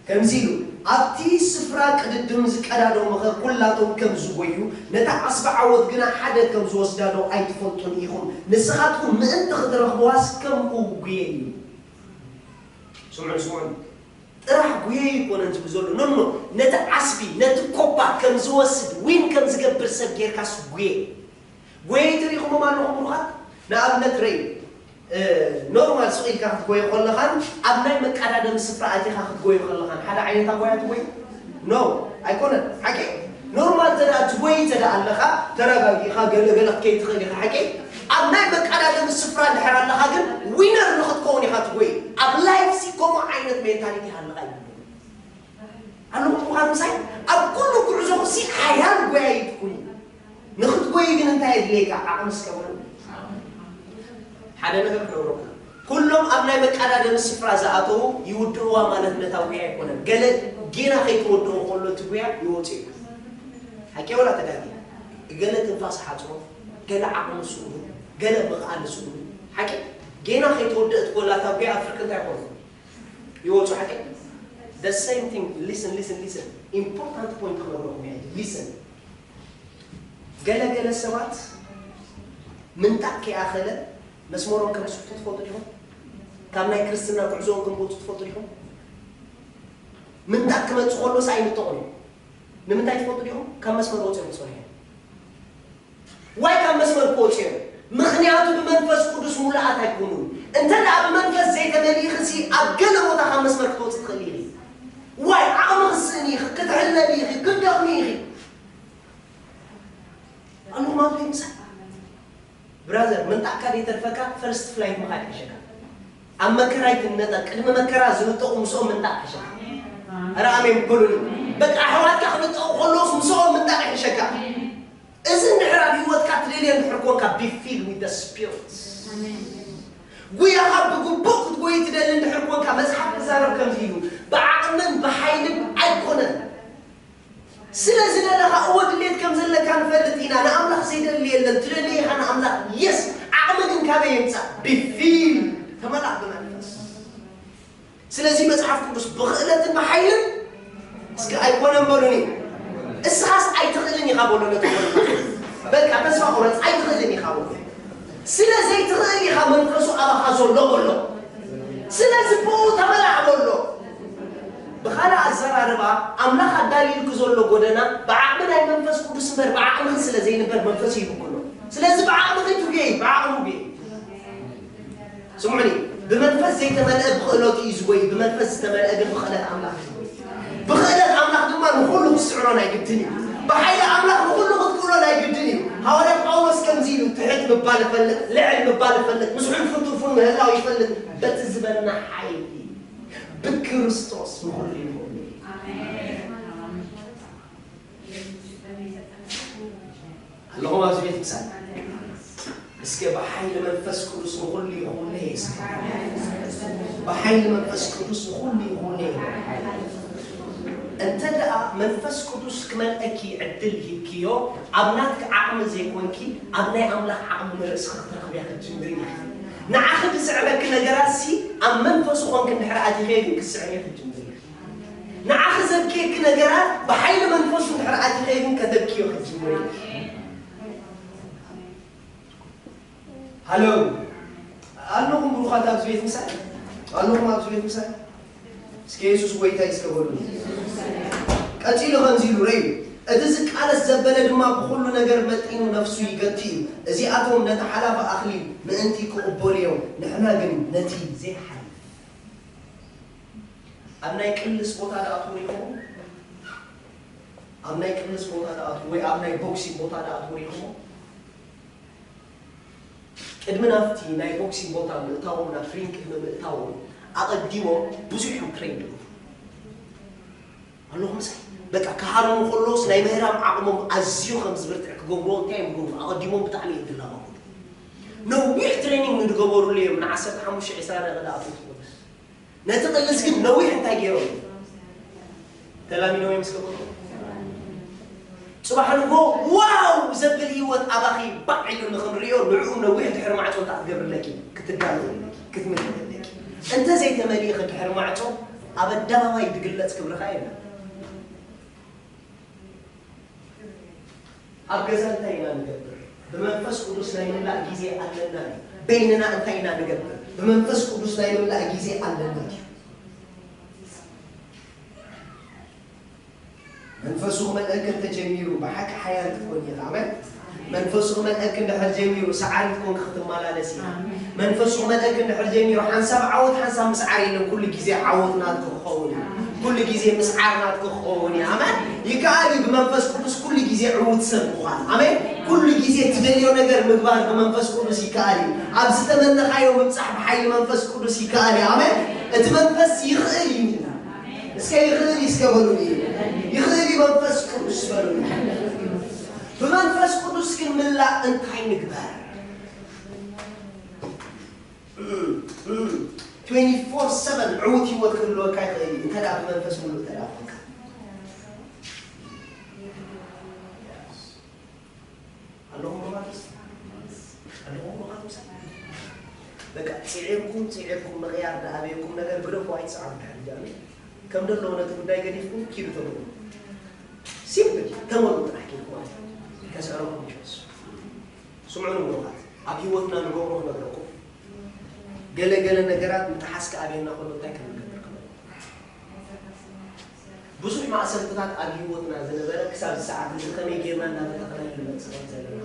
ከምዚ ኢሉ፣ ኣብቲ ስፍራ ቅድድም ዝቀዳደሙኸ ኩላቶም ከም ዝጎዩ፣ ነታ ዓስቢ ዓወት ግና ሓደ ከም ዝወስዳዶ ኣይትፈልጡን ኢኹም። ንስኻትኩም ምእንቲ ክትረኽብዋስ ከምኡ ጉየዩ። ስምዑ፣ ስምዑ። ጥራሕ ጉየዩ ኣይኮነን ዝብል ዘሎ። ኖ፣ ኖ፣ ነቲ ዓስቢ፣ ነቲ ኮባ ከም ዝወስድ፣ ዊን ከም ዝገብር ሰብ ጌርካስ ጉየ። ጎየይቲ ርኢኹሞም ኣለኹም ብሩኻት? ንኣብነት ረይ፣ እ፣ ኖርማል ስቕ ኢልካ ክትጎየ ከለኻን ኣብ ናይ መቀዳደሚ ስፍራ ኣቲኻ ክትጎየ ከለኻን ሓደ ዓይነት ኣጓያ ትጎይ? ኖ፣ ኣይኮነን። ሓቂ? ኖርማል ተዳ ትጎይ ተዳ ኣለኻ፣ ተረጋጊኻ ገለ ገለ ከይትኽእል ኢኻ። ሓቂ? ኣብ ናይ መቀዳደሚ ስፍራ እንድሕር ኣለኻ ግን ዊነር ንኽትከውን ኢኻ ትጎይ። ኣብ ላይፍ ሲ ከምኡ ዓይነት ሜንታሊቲ ኣለኻ እዩ። ኣለኹም ብዃት ምሳይ? ኣብ ኩሉ ጉዕዞ ሲ ሓያል ጎያይት ኩኒ። ንኽትጎይ ግን እንታይ የድልየካ? ዓቕሚ እስከ በሉ። ሓደ ነገር ክነግረኩም። ኩሎም ኣብ ናይ መቀዳደሚ ስፍራ ዝኣተዉ ይውድእዋ ማለት ነታ ጉያ ኣይኮነን። ገለ ጌና ከይትወድኦ ከሎ እቲ ጉያ ይወፁ እዩ። ሓቂ ወላ ተጋጊ? ገለ ትንፋስ ሓፅሮ፣ ገለ ዓቕሚ ስእኑ፣ ገለ ምኽኣል ስእኑ። ሓቂ ጌና ከይተወደእት ኮላ እታ ጉያ ኣብ ፍርቂ እንታይ ይኾኑ? ይወፁ። ሓቂ the same thing. Listen, listen, listen. Important point ክነግረኹም እየ። Listen. ገለ ገለ ሰባት ምንጣቅ ከይኣኸለ መስመሮም ከም ዝስቱ ትፈልጡ ዲኹም? ካብ ናይ ክርስትና ጉዕዞኦም ከም ዝወፁ ትፈልጡ ዲኹም? ምንጣቅ ክመፅእ ከሎ ሳይ ምጠቑ እዩ። ንምንታይ ትፈልጡ ዲኹም? ካብ መስመር ወፂኦም ክፀኑ እዮም። ዋይ ካብ መስመር ክወፅኦም? ምኽንያቱ ብመንፈስ ቅዱስ ሙሉኣት ኣይኮኑን። እንተ ደኣ ብመንፈስ ዘይተመሊእኺ ሲ ኣብ ገለ ቦታ ካብ መስመር ክትወፂ ትኽእሊ ኢኺ። ዋይ ዓቕሚ ክስእን ኢኺ፣ ክትሕለቢ ኢኺ፣ ክትደኽሚ ኢኺ። ኣለኹም ኣብ ምሳይ ብራዘር፣ ምንጣቅካ ዘይተርፈካ ፈርስት ፍላይት ምኻድ ይሕሸካ። ኣብ መከራ ይትነጠቅ፣ ቅድሚ መከራ ዝንጠቑ ምስኦም ምንጣቅ ይሕሸካ። ኧረ ኣሜን በሉኒ። በቃ ኣሕዋትካ ክንጠቑ ከለውስ ምስኦም ምንጣቅ ይሕሸካ። እዚ እንድሕር ኣብ ህይወትካ ትደልዮ እንድሕር ኮንካ፣ be filled with the spirit። ጉያኻ ብግቡእ ክትጎይ ትደሊ እንድሕር ኮንካ፣ መጽሓፍ ክዛረብ ከምዚ ኢሉ፣ ብዓቕምን ብሓይልን ኣይኮነን። ስለ ዝደለኻ እወ ድሌት ከም ዘለካ ንፈልጥ ኢና። ንኣምላኽ ዘይደሊ የለን። ትደሊ ኢኻ ንኣምላኽ። የስ፣ ዓቕሚ ግን ካበይ የምጻእ? ቢፊል ተመላእ ብመንፈስ። ስለዚ መጽሓፍ ቅዱስ ብኽእለትን ብሓይልን እስከ ኣይኮነን በሉኒ። እስኻስ ኣይትኽእልን ኢኻ በሎ ነቲ ጎረቤት። በቃ ተስፋ ቁረጽ፣ ኣይትኽእልን ኢኻ በሎ። ስለ ዘይትኽእል ኢኻ መንፈሱ ኣባኻ ዘሎ በሎ። ስለዚ ብኡ ተመላእ በሎ። ብኻልእ ኣዘራርባ ኣምላኽ ኣዳልዩልኪ ዘሎ ጎደና ብዓቕሚ ናይ መንፈስ ቅዱስ እምበር ብዓቕምኺ ስለ ዘይንበር መንፈሱ ይብክሎ። ስለዚ ብዓቕምኺ ትጉየይ፣ ብዓቕሙ ጉየይ። ስምዑኒ፣ ብመንፈስ ዘይተመልአ ብኽእለቱ እዩ ዝጎይ፣ ብመንፈስ ዝተመልአ ግን ብኽእለት ኣምላኽ እዩ ዝጎይ። ብኽእለት ኣምላኽ ድማ ንኹሉ ክትስዕሮ ናይ ግድን እዩ። ብሓይሊ ኣምላኽ ንኹሉ ክትክእሎ ናይ ግድን እዩ። ሃዋርያ ጳውሎስ ከምዚ ኢሉ፣ ትሕት ምባል እፈልጥ፣ ልዕል ምባል እፈልጥ፣ ምስ ሕልፉን ትርፉን ምህላው ይፈልጥ፣ በቲ ዝበና ሓይሊ ብክርስቶስ ንኹሉ ይኹን። ኣለኹም ኣብዚ ቤተ ክርስቲያን? እስከ ብሓይሊ መንፈስ ቅዱስ ንኹሉ ይኹን እስከ። ብሓይሊ መንፈስ ቅዱስ ንኹሉ ይኹን። እንተ ደኣ መንፈስ ቅዱስ ክመልአኪ ዕድል ሂብክዮ፣ ኣብ ናትኪ ዓቕሚ ዘይኮንኪ፣ ኣብ ናይ ኣምላኽ ዓቕሚ ንርእስኺ ክትረኽብያ ክትጅምሪ ኢኺ። ንዓኺ ዝስዕበኪ ነገራት ሲ ኣብ መንፈሱ ኮንኪ እንድሕር ኣቲኽዮ ግን ክትስዕብዮ ክትጅምሪ ኢኺ። ንዓኺ ዘብክየኪ ነገራት ብሓይሊ መንፈሱ እንድሕር ኣቲኽዮ ግን ከተብክዮ ክትጅምሪ ኢኺ። ሃሎ፣ ኣለኹም ብሩኻት ኣብዚ ቤት ምሳይ? ኣለኹም ኣብዚ ቤት ምሳይ? እስከ የሱስ ጎይታ እዩ እስከ በሉ። ቀጺሉ ከምዚ ኢሉ ረዩ፣ እቲ ዝቃለስ ዘበለ ድማ ብኹሉ ነገር መጢኑ ነፍሱ ይገቲ እዩ። እዚኣቶም ነቲ ሓላፊ ኣኽሊል ምእንቲ ክቕበሉ እዮም፣ ንሕና ግን ነቲ ዘይሓልፍ። ኣብ ናይ ቅልስ ቦታ ደኣ ትሪእኹም? ኣብ ናይ ቅልስ ቦታ ደኣ ወይ ኣብ ናይ ቦክሲንግ ቦታ ደኣ ትሪእኹም? ቅድሚ ናብቲ ናይ ቦክሲንግ ቦታ ምእታዎም፣ ናብ ሪንግ ቅድሚ ምእታዎም ኣቐዲሞም ብዙሕ እዮም ትሬን ዝገብሩ። ኣለኹም ምሳይ? በቃ ክሃርሙ ከለውስ ናይ ምህራም ዓቕሞም ኣዝዩ ከም ዝብርትዕ ክገብርዎ እንታይ እዮም ዝገብሩ? ኣቐዲሞም ብጣዕሚ እዮም ዝላባብዱ። ነዊሕ ትሬኒንግ ንዝገበሩሉ እዮም ን ዓሰርተ ሓሙሽተ ዕስራ ደቂቕ ዝኣትዉ ትብሉስ። ነቲ ቅልስ ግን ነዊሕ እንታይ ገይሮም? ተላሚኖም እዮም ዝገበሩ። ጽባሕ ንግሆ ዋው ዘብል ህይወት ኣባኺ ባዕ ኢሉ ንኽንሪኦ ንዕኡ ነዊሕ ድሕሪ ማዕጾ እንታይ ክትገብርለኪ? ክትዳለወለኪ፣ ክትምልከተለኪ። እንተ ዘይተመሊእኺ ድሕሪ ማዕጾ ኣብ ኣደባባይ ዝግለጽ ክብርኻ የለን። ኣብ ገዛ እንታይ ኢና ንገብር? ብመንፈስ ቅዱስ ናይ ምምላእ ግዜ ኣለና ድዩ? በይንና እንታይ ኢና ንገብር? ብመንፈስ ቅዱስ ናይ ምምላእ ግዜ ኣለና ድዩ? መንፈሱ ክመልአኪ እንተጀሚሩ ብሓቂ ሓያል ክትኮኒ ኢኺ። ኣሜን። መንፈሱ ክመልአኪ እንድሕር ጀሚሩ ሰዓሪ ክትኮንኪ ክትመላለሲ ኢኺ። መንፈሱ ክመልአኪ እንድሕር ጀሚሩ ሓንሳብ ዓወት ሓንሳብ ምስዓር የለን። ኩሉ ግዜ ዓወት ናትኪ ክኸውን እዩ። ኩሉ ግዜ ምስዓር ናትኪ ክኸውን እዩ። ኣሜን። ይከኣል እዩ ብመንፈስ ቅዱስ ኩሉ ግዜ ዕዉት ሰብ ምዃን። ኣሜን። ኩሉ ግዜ ትደልዮ ነገር ምግባር ብመንፈስ ቅዱስ ይከኣል እዩ። ኣብ ዝተመነኻዮ ምብጻሕ ብሓይሊ መንፈስ ቅዱስ ይከኣል እዩ። ኣሜን። እቲ መንፈስ ይኽእል እዩ። እስከ ይኽእል እዩ እስከ በሉኒ። ይኽእል እዩ መንፈስ ቅዱስ በሉኒ። ብመንፈስ ቅዱስ ክንምላእ እንታይ ንግበር? ትዌንቲ ፎር ሰቨን ዕዉት ህይወት ክህልወካ ይኽእል እዩ፣ እንተ ደኣ ብመንፈስ ምሉእ እንተ ደኣ ኾንካ። ኣለኹም ብሩኻት? ኣለኹም ብኻትኩም ሰብ። በቃ ጽዒርኩም ጽዒርኩም ምቕያር ዝኣበየኩም ነገር ግደፉ፣ ኣይትጽዓሩ። ድሕሪ ጃሚ ከም ደለዎ ነቲ ጉዳይ ገዲፍኩም ኪዱ ተብሉ። ሲምፕል ተመሉ ጥራሕ ኪድኩም ማለት እዩ። ከስዕረኩም ይሸሱ። ስምዑ ንብሩኻት፣ ኣብ ህይወትና ንገብሮ ክነግረኩም። ገለ ገለ ነገራት ምጥሓስ ክኣብየና ከሎ እንታይ ከም ንገብር ክነግረኩም። ብዙሕ ማእሰርትታት ኣብ ህይወትና ዝነበረ ክሳብ ሰዓት እዚ ከመይ ጌርና እናበተኽናዮ ንመጽእ ከም ዘለና።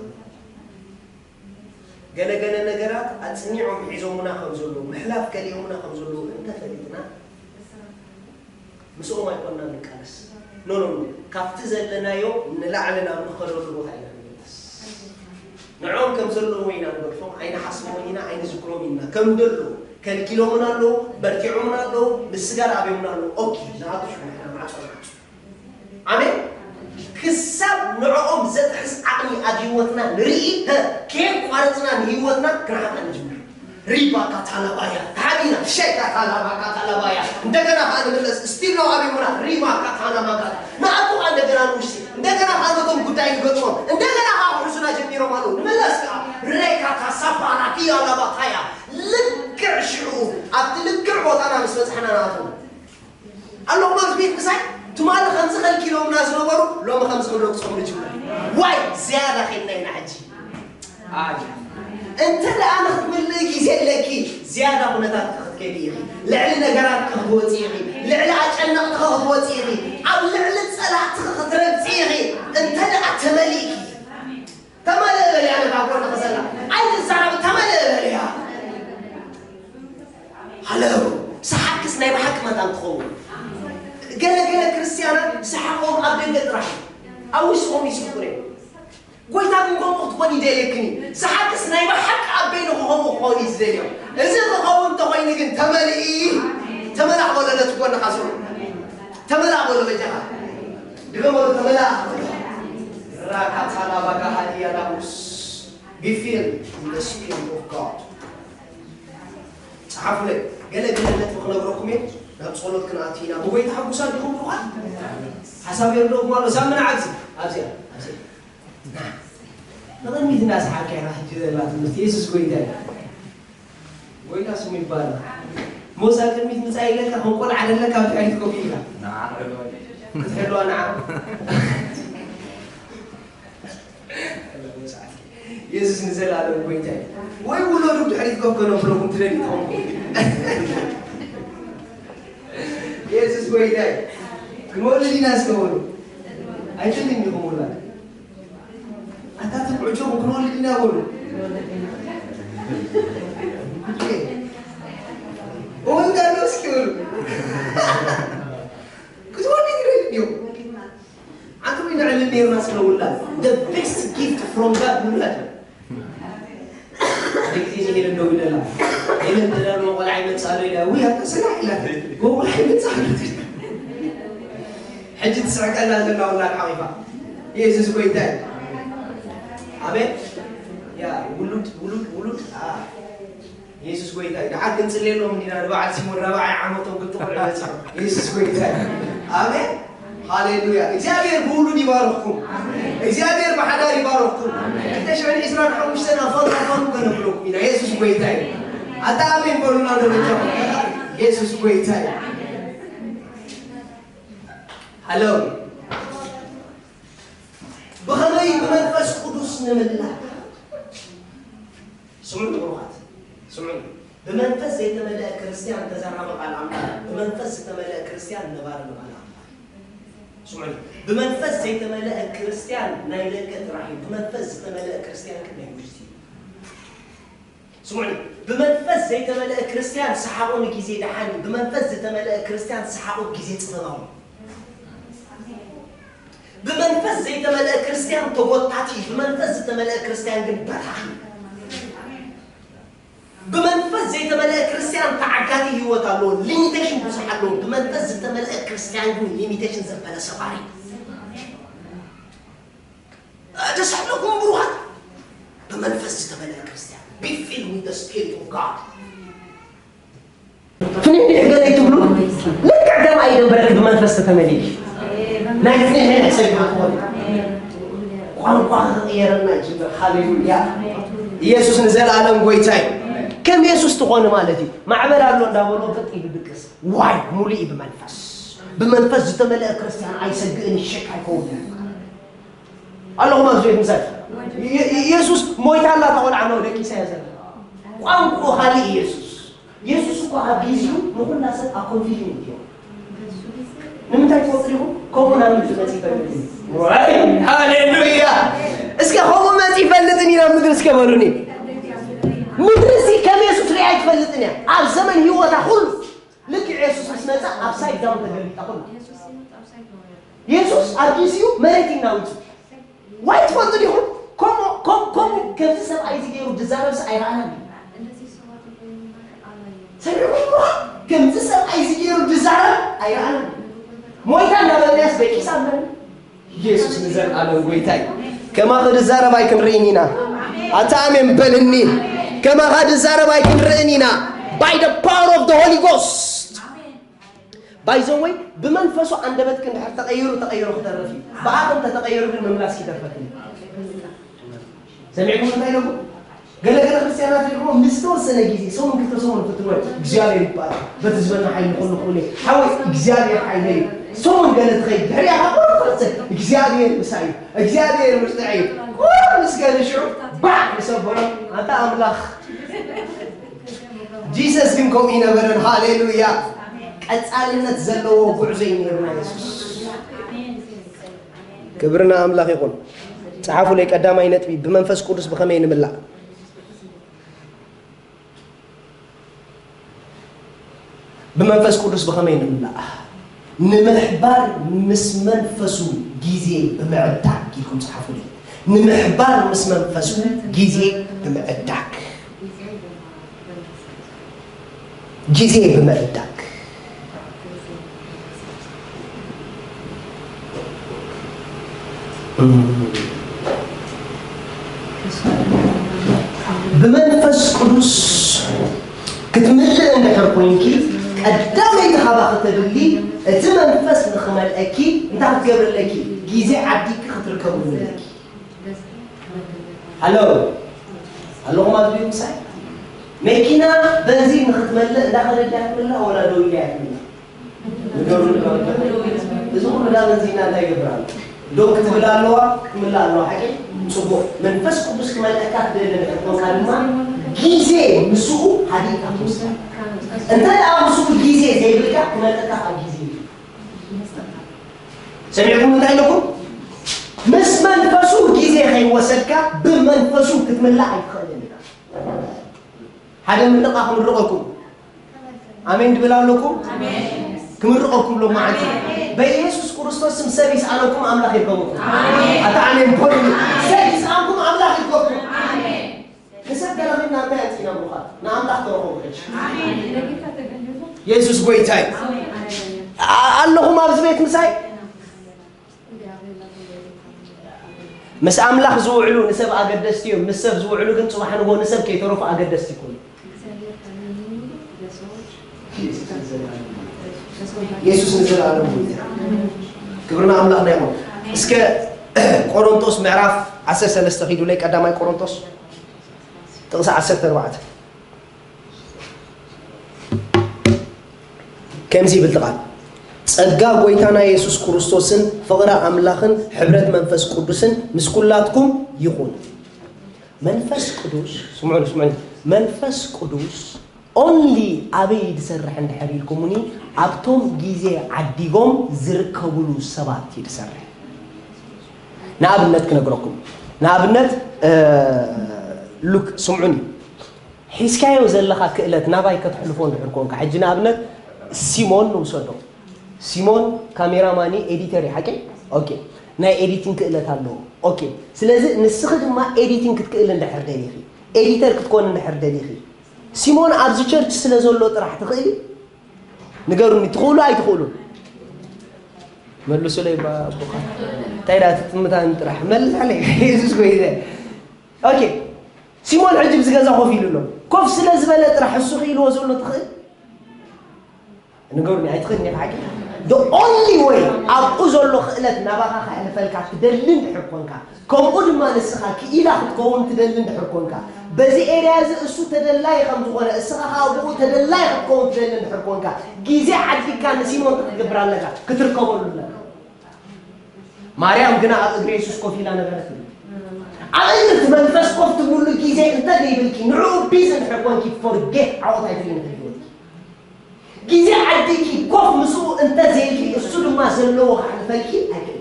ገለ ገለ ነገራት ኣጽኒዖም ሒዞምና ከም ዘለዉ፣ ምሕላፍ ከሊኦምና ከም ዘለዉ እንተፈሊጥና፣ ምስኦም ኣይኮንና ንቃለስ። ኖ፣ ኖ፣ ኖ። ካብቲ ዘለናዮ ንላዕሊ ናብ ንኸደሉ ቦታ ኢና ንምለስ። ንዕኦም ከም ዘለዉ ኢና ንገድፎም፣ ኣይንሓስቦም ኢና፣ ኣይንዝክሮም ኢና። ከም ደሎ ከልኪሎምና ኣለዉ፣ በርቲዖምና ኣለዉ፣ ንስጋር ኣብዮምና ኣለዉ። ኦኬ፣ ንኣቱ ሽሙ ንሕና ማዕጾ ንዓጹ። ኣሜን። ክሳብ ንዕኦም ዘጥሕስ ዓቕሚ ኣብ ህይወትና ንርኢ፣ ሀ፣ ከየቋረጽና ንህይወትና ክንሓታ ንጅምር። ሪባ ካታላባያ፣ ተሓቢና፣ ሸይ ካታላባ ካታላባያ። እንደገና ከዓ ንምለስ፣ ስቲል ነው ኣብ ህይወትና፣ ሪማ ካታላባ ካታ። ንኣቱ ከዓ እንደገና ንውስድ፣ እንደገና ከዓ ነቶም ጉዳይ ንገጥሞም፣ እንደገና ከዓ ክሕዙና ጀሚሮም ኣለዉ። ንምለስ ከዓ፣ ሬካ ካሳፓራ ዲያ ላባታያ። ልክዕ ሽዑ፣ ኣብቲ ልክዕ ቦታና ምስ በጻሕና ንኣቶም ኣለኹም ኣብዚ ቤት ምሳይ ትማሊ ከምዚ ከልኪሎምና ዝነበሩ ሎሚ ከምዚ ክረግጾም ንጅምር። ዋይ ዝያዳ ኬድና ኢና ሕጂ። ኣይ እንተ ደኣ ንክትምልእ ግዜ ኣለኪ፣ ዝያዳ ኩነታትኪ ክትከዲ ኢኺ። ልዕሊ ነገራትኪ ክትወጺ ኢኺ። ልዕሊ ኣጨነቕትኺ ክትወጺ ኢኺ። ኣብ ልዕሊ ጸላእትኺ ክትረግጺ ኢኺ። እንተ ደኣ ተመሊእኪ ተመልእ በልያ። ነታ ጎንኺ ዘላ ኣይትዛረብ፣ ተመልእ በልያ። ሃለው። ሰሓቅስ ናይ ብሓቂ መታን ትኸውን። ገለ ገለ ክርስትያናት ሰሓቆም ኣብ ደገ ጥራሕ እዩ። ኣብ ውሽጦም ይስሕቁ እዮም። ጎይታ ግን ከምኡ ክትኮን ይደልየክን እዩ። ሰሓቅስ ናይ ብሓቂ ኣብ በይንኹ ከምኡ ክኸውን እዩ ዝደልዮ። እዚ ክኸውን እንተኾይኑ ግን ተመልኢ፣ ተመላእ በሎ ነቲ ጎንኻ ዘሎ። ተመላእ በሎ በጃኻ። ድገም በሎ፣ ተመላእ በሎ። ራካታላ ባጋ ሃዲያ ላቡስ። Be filled with the Spirit of God። ጸሓፉለይ። ገለ ገለ ነጥቢ ክነግረኩም እየ። ናብ ጸሎት ክንኣቱ ኢና። ብጎይታ ሕጉሳት ዲኹም ብሩኻት? ሓሳብ የርድእኩም ኣሎ። ሳምና ኣብዚ፣ ኣብዚኣ፣ ኣብዚኣ። ንቕድሚት እናሰሓቅካ ኢኻ ሕጂ ዘላ ትምህርቲ። የሱስ ጎይታ እዩ። ጎይታ ስሙ ይባረክ። ሞሳ ቅድሚት ምጻእ ኢለካ፣ ከም ቆልዓ ደለካ፣ ኣብ ድሕሪት ኮፍ ኢልካ። ንዓ ክትሕልዋ። ክትሕልዋ ንዓ። የሱስ ንዘለኣለም ጎይታ እዩ። ወይ ውለዱ ብድሕሪት ኮፍ ከነብለኩም ትደልዩ ተኾንኩም። የሱስ ጎይታ እዩ። ክንወልድ ኢና እስከ በሉ። ኣይትልም ኢኹም ውላድ። ኣታ ትብዑ ጆኹም ክንወልድ ኢና በሉ። እወልድ ኣሎ እስኪ በሉ። ክትወልድ ይደልዩ እዮም። ኣንተ ወይ ንዕሊ ኔርና ስለ ውላድ። The best gift from God ውላድ። ሓደ ግዜ እዚ ሄለን ደው ኢለላ። ሄለን ተዳልዎ ቆልዓ ይመጽእ ኣሎ ኢላ። ውይ፣ ኣታ ስራሕ ኢላ። ጎ ቆልዓ ይመጽእ ኣሎ። ሕጂ ትስዕቀላ ዘላ ውላድ ሓቂፋ። የሱስ ጎይታ እዩ። ኣሜን። ያ ውሉድ፣ ውሉድ፣ ውሉድ። አ፣ የሱስ ጎይታ እዩ። ደሓር ክንጽልየሎም እንዲና ንበዓል ሲሞን ራብዓይ ዓመቶም ክልተ ቆልዑ በጺሖም። የሱስ ጎይታ እዩ። ኣሜን። ሃሌሉያ። እግዚኣብሔር ብውሉድ ይባርኽኩም። እግዚኣብሔር ብሓዳር ይባርኽኩም። ክልተ ሽሕን ዕስራን ሓሙሽተን ኣፋኑ ኣፋኑ ከነብለኩም ኢና። የሱስ ጎይታ እዩ። ኣታ ኣሜን በሉና ደረጃ። የሱስ ጎይታ እዩ። ሃሎ። ብኸመይ ብመንፈስ ቅዱስ ንምልላእ? ስምዑ ብሩኻት፣ ስምዑ። ብመንፈስ ዘይተመልአ ክርስትያን ተዛራቢ ቃል ኣምላኽ፣ ብመንፈስ ዝተመልአ ክርስትያን ነባሪ ቃል ኣምላኽ። ስምዑ። ብመንፈስ ዘይተመልአ ክርስትያን ናይ ደገ ጥራሕ እዩ። ብመንፈስ ዝተመልአ ክርስትያን ግን ናይ ውሽጢ እዩ። ስምዑ። ብመንፈስ ዘይተመልአ ክርስትያን ሰሓቑ ንግዜ ደሓን እዩ። ብመንፈስ ዝተመልአ ክርስትያን ሰሓቑ ግዜ ጥበባዊ እዩ። ብመንፈስ ዘይተመልአ ክርስትያን ተጎታቲ እዩ። ብመንፈስ ዝተመልአ ክርስትያን ግን በታኺ እዩ። ብመንፈስ ዘይተመልአ ክርስትያን ተዓጋቲ ህይወት ኣለዎ። ሊሚቴሽን ብዙሕ ኣለዎ። ብመንፈስ ዝተመልአ ክርስትያን ግን ሊሚቴሽን ዘበለ ሰባሪ እዩ። ተሳሕለኩም ብሩኻት። ብመንፈስ ዝተመልአ ክርስትያን። Be filled with the Spirit of God። ፍንሕንሕ ገለ ትብሉ ልክዕ ከም ኣይደበረክ ብመንፈስ ተተመሊእ። ናይ ፍንሕንሕ ሰብ ይኾን። ቋንቋ ክቕየረና ይጅምር። ሃሌሉያ። ኢየሱስ ንዘለኣለም ጎይታ እዩ። ከም ኢየሱስ ትኾኑ ማለት እዩ። ማዕበል ኣሎ እንዳበሎ ቀጥ ኢሉ ድቅስ። ዋይ ሙሉእ እዩ ብመንፈስ። ብመንፈስ ዝተመልአ ክርስቲያን ኣይሰግእን፣ ይሸክ ኣይከውን። ኣለኹም ኣብዚ ቤት ምሳይ። የ- የ- ኢየሱስ ሞይታ ኣላ ተቆልዓ ነው ደቂሳ እያ ዘላ። ቋንቋ ካልእ ኢየሱስ። ኢየሱስ እኮ ኣብ ጊዜኡ ንኹላ ሰብ ኣብ ኮንፊውዥን እዩ። ንምንታይ ትፈልጡ ዲኹም? ከምኡ ናብ ምድሪ መፂ ይፈልጥን እዩ። ሃሌሉያ። እስከ ከምኡ መፂ ይፈልጥን እዩ ናብ ምድሪ እስከ በሉኒ። ምድሪ እዚ ከም የሱስ ሪኣ ኣይትፈልጥን እያ። ኣብ ዘመን ህይወታ ኩሉ ልክዕ የሱስ ምስ መፃ ኣብ ሳይድ ዳውን ተገልቢጣ ኩሉ። የሱስ ኣብ ጊዜኡ መሬት ይናውፅ። ዋይ ትፈልጡ ዲኹም? ከምኡ ከም- ከምኡ ከምዚ ሰብኣይ እዚ ገይሩ ድዛረብስ ኣይረኣናን እዩ። ሰሚዕኩም ዶ? ከምዚ ሰብኣይ እዚ ገይሩ ድዛረብ ኣይረኣናን እዩ። ሞይታ እንዳበልናያስ ደቂሳ እምበር። ኢየሱስ ንዘለኣለም ጎይታ እዩ። ከማኺ ድዛረብ ኣይክንርእን ኢና። ኣታ ኣሜን በልኒ። ከማኻ ድዛረብ ኣይክንርእን ኢና። By the power of the Holy Ghost. By the way ብመንፈሱ ኣንደበትኪ እንድሕር ተቐይሩ ተቐይሩ ክተርፍ እዩ። ብኣኺ እንተተቐይሩ ግን ምምላስ ይተርፈኪ። ሰሚዕኩም እንታይ ኢለኩም? ገለ ገለ ክርስቲያናት ኢልኩም ምስ ተወሰነ ግዜ ሰሙን ክልተ ሰሙን ፍትወ እግዚኣብሔር ይባል በቲ ዝበና ሓይሊ ኩሉ ክብሉ ሓወይ እግዚኣብሔር ሓይለ እዩ። ሰሙን ገለ ትኸይድ ድሕሪያ ካብ ቁርጥርጥ እግዚኣብሔር ምሳይ እዩ። እግዚኣብሔር ምርጥዐ እዩ። ቁር ምስ ገለ ሽዑ ባዕ ንሰበሮ ኣንታ ኣምላኽ ጂሰስ ግን ከምኡ ይነበረን። ሃሌሉያ። ቀጻልነት ዘለዎ ጉዕዞ እዩ ነይሩ ናይ የሱስ። ክብርና ኣምላኽ ይኹን። ጸሓፉለይ ቀዳማይ ነጥቢ ብመንፈስ ቅዱስ ብኸመይ ንምላእ? ብመንፈስ ቅዱስ ብኸመይ ንምላእ? ንምሕባር ምስ መንፈሱ ግዜ ብምዕዳግ ኢልኩም ጸሓፉለይ። ንምሕባር ምስ መንፈሱ ግዜ ብምዕዳግ። ግዜ ብምዕዳግ። ብመንፈስ ቅዱስ ክትምልእ እንድሕር ኮይንኪ ቀዳመይቲ ካባኺ ተድሊ እቲ መንፈስ ንኽመልአኪ እንታይ ክትገብርለኪ ግዜ ዓዲግኪ ክትርከቡ ኣለኪ። ሃሎ ኣለኹም ኣብዚ ምሳይ መኪና በንዚን ንክትመልእ እንዳኸደዳ ክትመልእ ወላ ደው ኢላ ክትመልእ ንገሩ። እዚ ኩሉ ዳ በንዚንና እንታይ ይገብር ኣሎ? ደው ክትብል ኣለዋ ክትምልእ ኣለዋ። ሓቂ ጽቡቕ መንፈስ ቅዱስ ክመልአካ ትደሊ ንሕኮንካ ድማ ግዜ ምስኡ ሃዲእካ ትወስዳ። እንተ ደኣ ምስኡ ግዜ ዘይብልካ ክመልእካ ካብ ግዜ እዩ። ሰሚዕኩም እንታይ ኣለኩም? ምስ መንፈሱ ግዜ ከይወሰድካ ብመንፈሱ ክትምላእ ኣይትኽእልን ኢኻ። ሓደ ምርቓ ክምርቐኩም ኣሜን ድብል ኣለኩም። ክምርቐኩም ሎ መዓልቲ በኢየሱስ ክርስቶስ ስም ሰብ ይስኣነኩም ኣምላኽ ይርከበኩም። ኣታ ኣሜን በሉ። ሰብ ይስኣንኩም ኣምላኽ ይርከበኩም። ንሰብ ገረኺብና እንታይ ኣንጺና ምዃን ንኣምላኽ ተረኸቡ። ሕጂ የሱስ ጎይታ እዩ። ኣለኹም ኣብዚ ቤት ምሳይ ምስ ኣምላኽ ዝውዕሉ ንሰብ ኣገደስቲ እዮም። ምስ ሰብ ዝውዕሉ ግን ጽባሕ ንጎ ንሰብ ከይተረፉ ኣገደስቲ ይኮኑ። የሱስ ንዘለኣለሙ ክብርና ኣምላኽ ናይ እስከ ቆሮንቶስ ምዕራፍ ዓሰርተ ሰለስተ ኪዱለይ ቀዳማይ ቆሮንቶስ ጥቕሲ ዓሰርተ ኣርባዕተ ከምዚ ይብል ቃል ጸጋ ጎይታና የሱስ ክርስቶስን ፍቕሪ ኣምላኽን ሕብረት መንፈስ ቅዱስን ምስ ኩላትኩም ይኹን። መንፈስ ቅዱስ ስምዑ ስምዑ መንፈስ ቅዱስ only ኣበይ ድሰርሕ እንድሕር ኢልኩምኒ ኣብቶም ግዜ ዓዲጎም ዝርከብሉ ሰባት እዩ ድሰርሕ። ንኣብነት ክነግረኩም ንኣብነት ሉክ ስምዑኒ ሒዝካዮ ዘለኻ ክእለት ናባይ ከተሕልፎ እንድሕር ኮንካ ሕጂ ንኣብነት ሲሞን ንውሰዶ ሲሞን ካሜራማኒ ኤዲተር እዩ ሓቂ ኦኬ ናይ ኤዲቲንግ ክእለት ኣለዎ ኦኬ ስለዚ ንስኺ ድማ ኤዲቲንግ ክትክእል እንድሕር ደሊኺ ኤዲተር ክትኮን እንድሕር ደሊኺ ሲሞን ኣብዚ ቸርች ስለ ዘሎ ጥራሕ ትኽእሊ ንገሩኒ ትኽእሉ ኣይትኽእሉ መልሱለይ ኣቦኻ እንታይ ዳ ትጥምታን ጥራሕ መልሳለይ የሱስ ጎይታ ኦኬ ሲሞን ሕጂ ብዚ ገዛ ኮፍ ኢሉ ኣሎ ኮፍ ስለ ዝበለ ጥራሕ እሱ ክኢልዎ ዘሎ ትኽእል ንገሩኒ ኣይትኽእልን ኢኻ ሓቂ the only way ኣብኡ ዘሎ ክእለት ናባኻ ከሕልፈልካ ትደሊ እንድሕር ኮንካ ከምኡ ድማ ንስኻ ክኢላ ክትከውን ትደሊ እንድሕር ኮንካ በዚ ኤርያ እዚ እሱ ተደላይ ከም ዝኾነ፣ እስኻ ኸኣ ብኡ ተደላይ ክትከውን ትደሊ እንድሕር ኮንካ፣ ግዜ ዓዲግካ ንሲሞን ክትገብር ኣለካ፣ ክትርከበሉ ኣለካ። ማርያም ግና ኣብ እግሪ የሱስ ኮፍ ኢላ ነበረት። ኣብ እግሪ እቲ መንፈስ ኮፍ ትብሉ ግዜ እንተ ዘይብልኪ፣ ንዕኡ ቢዚ እንድሕር ኮንኪ፣ ፎርጌት፣ ዓወት ኣይትብልን። ግዜ ዓዲግኪ ኮፍ ምስኡ እንተ ዘይልኪ፣ እሱ ድማ ዘለዎ ከሕልፈልኪ ኣይክእልን።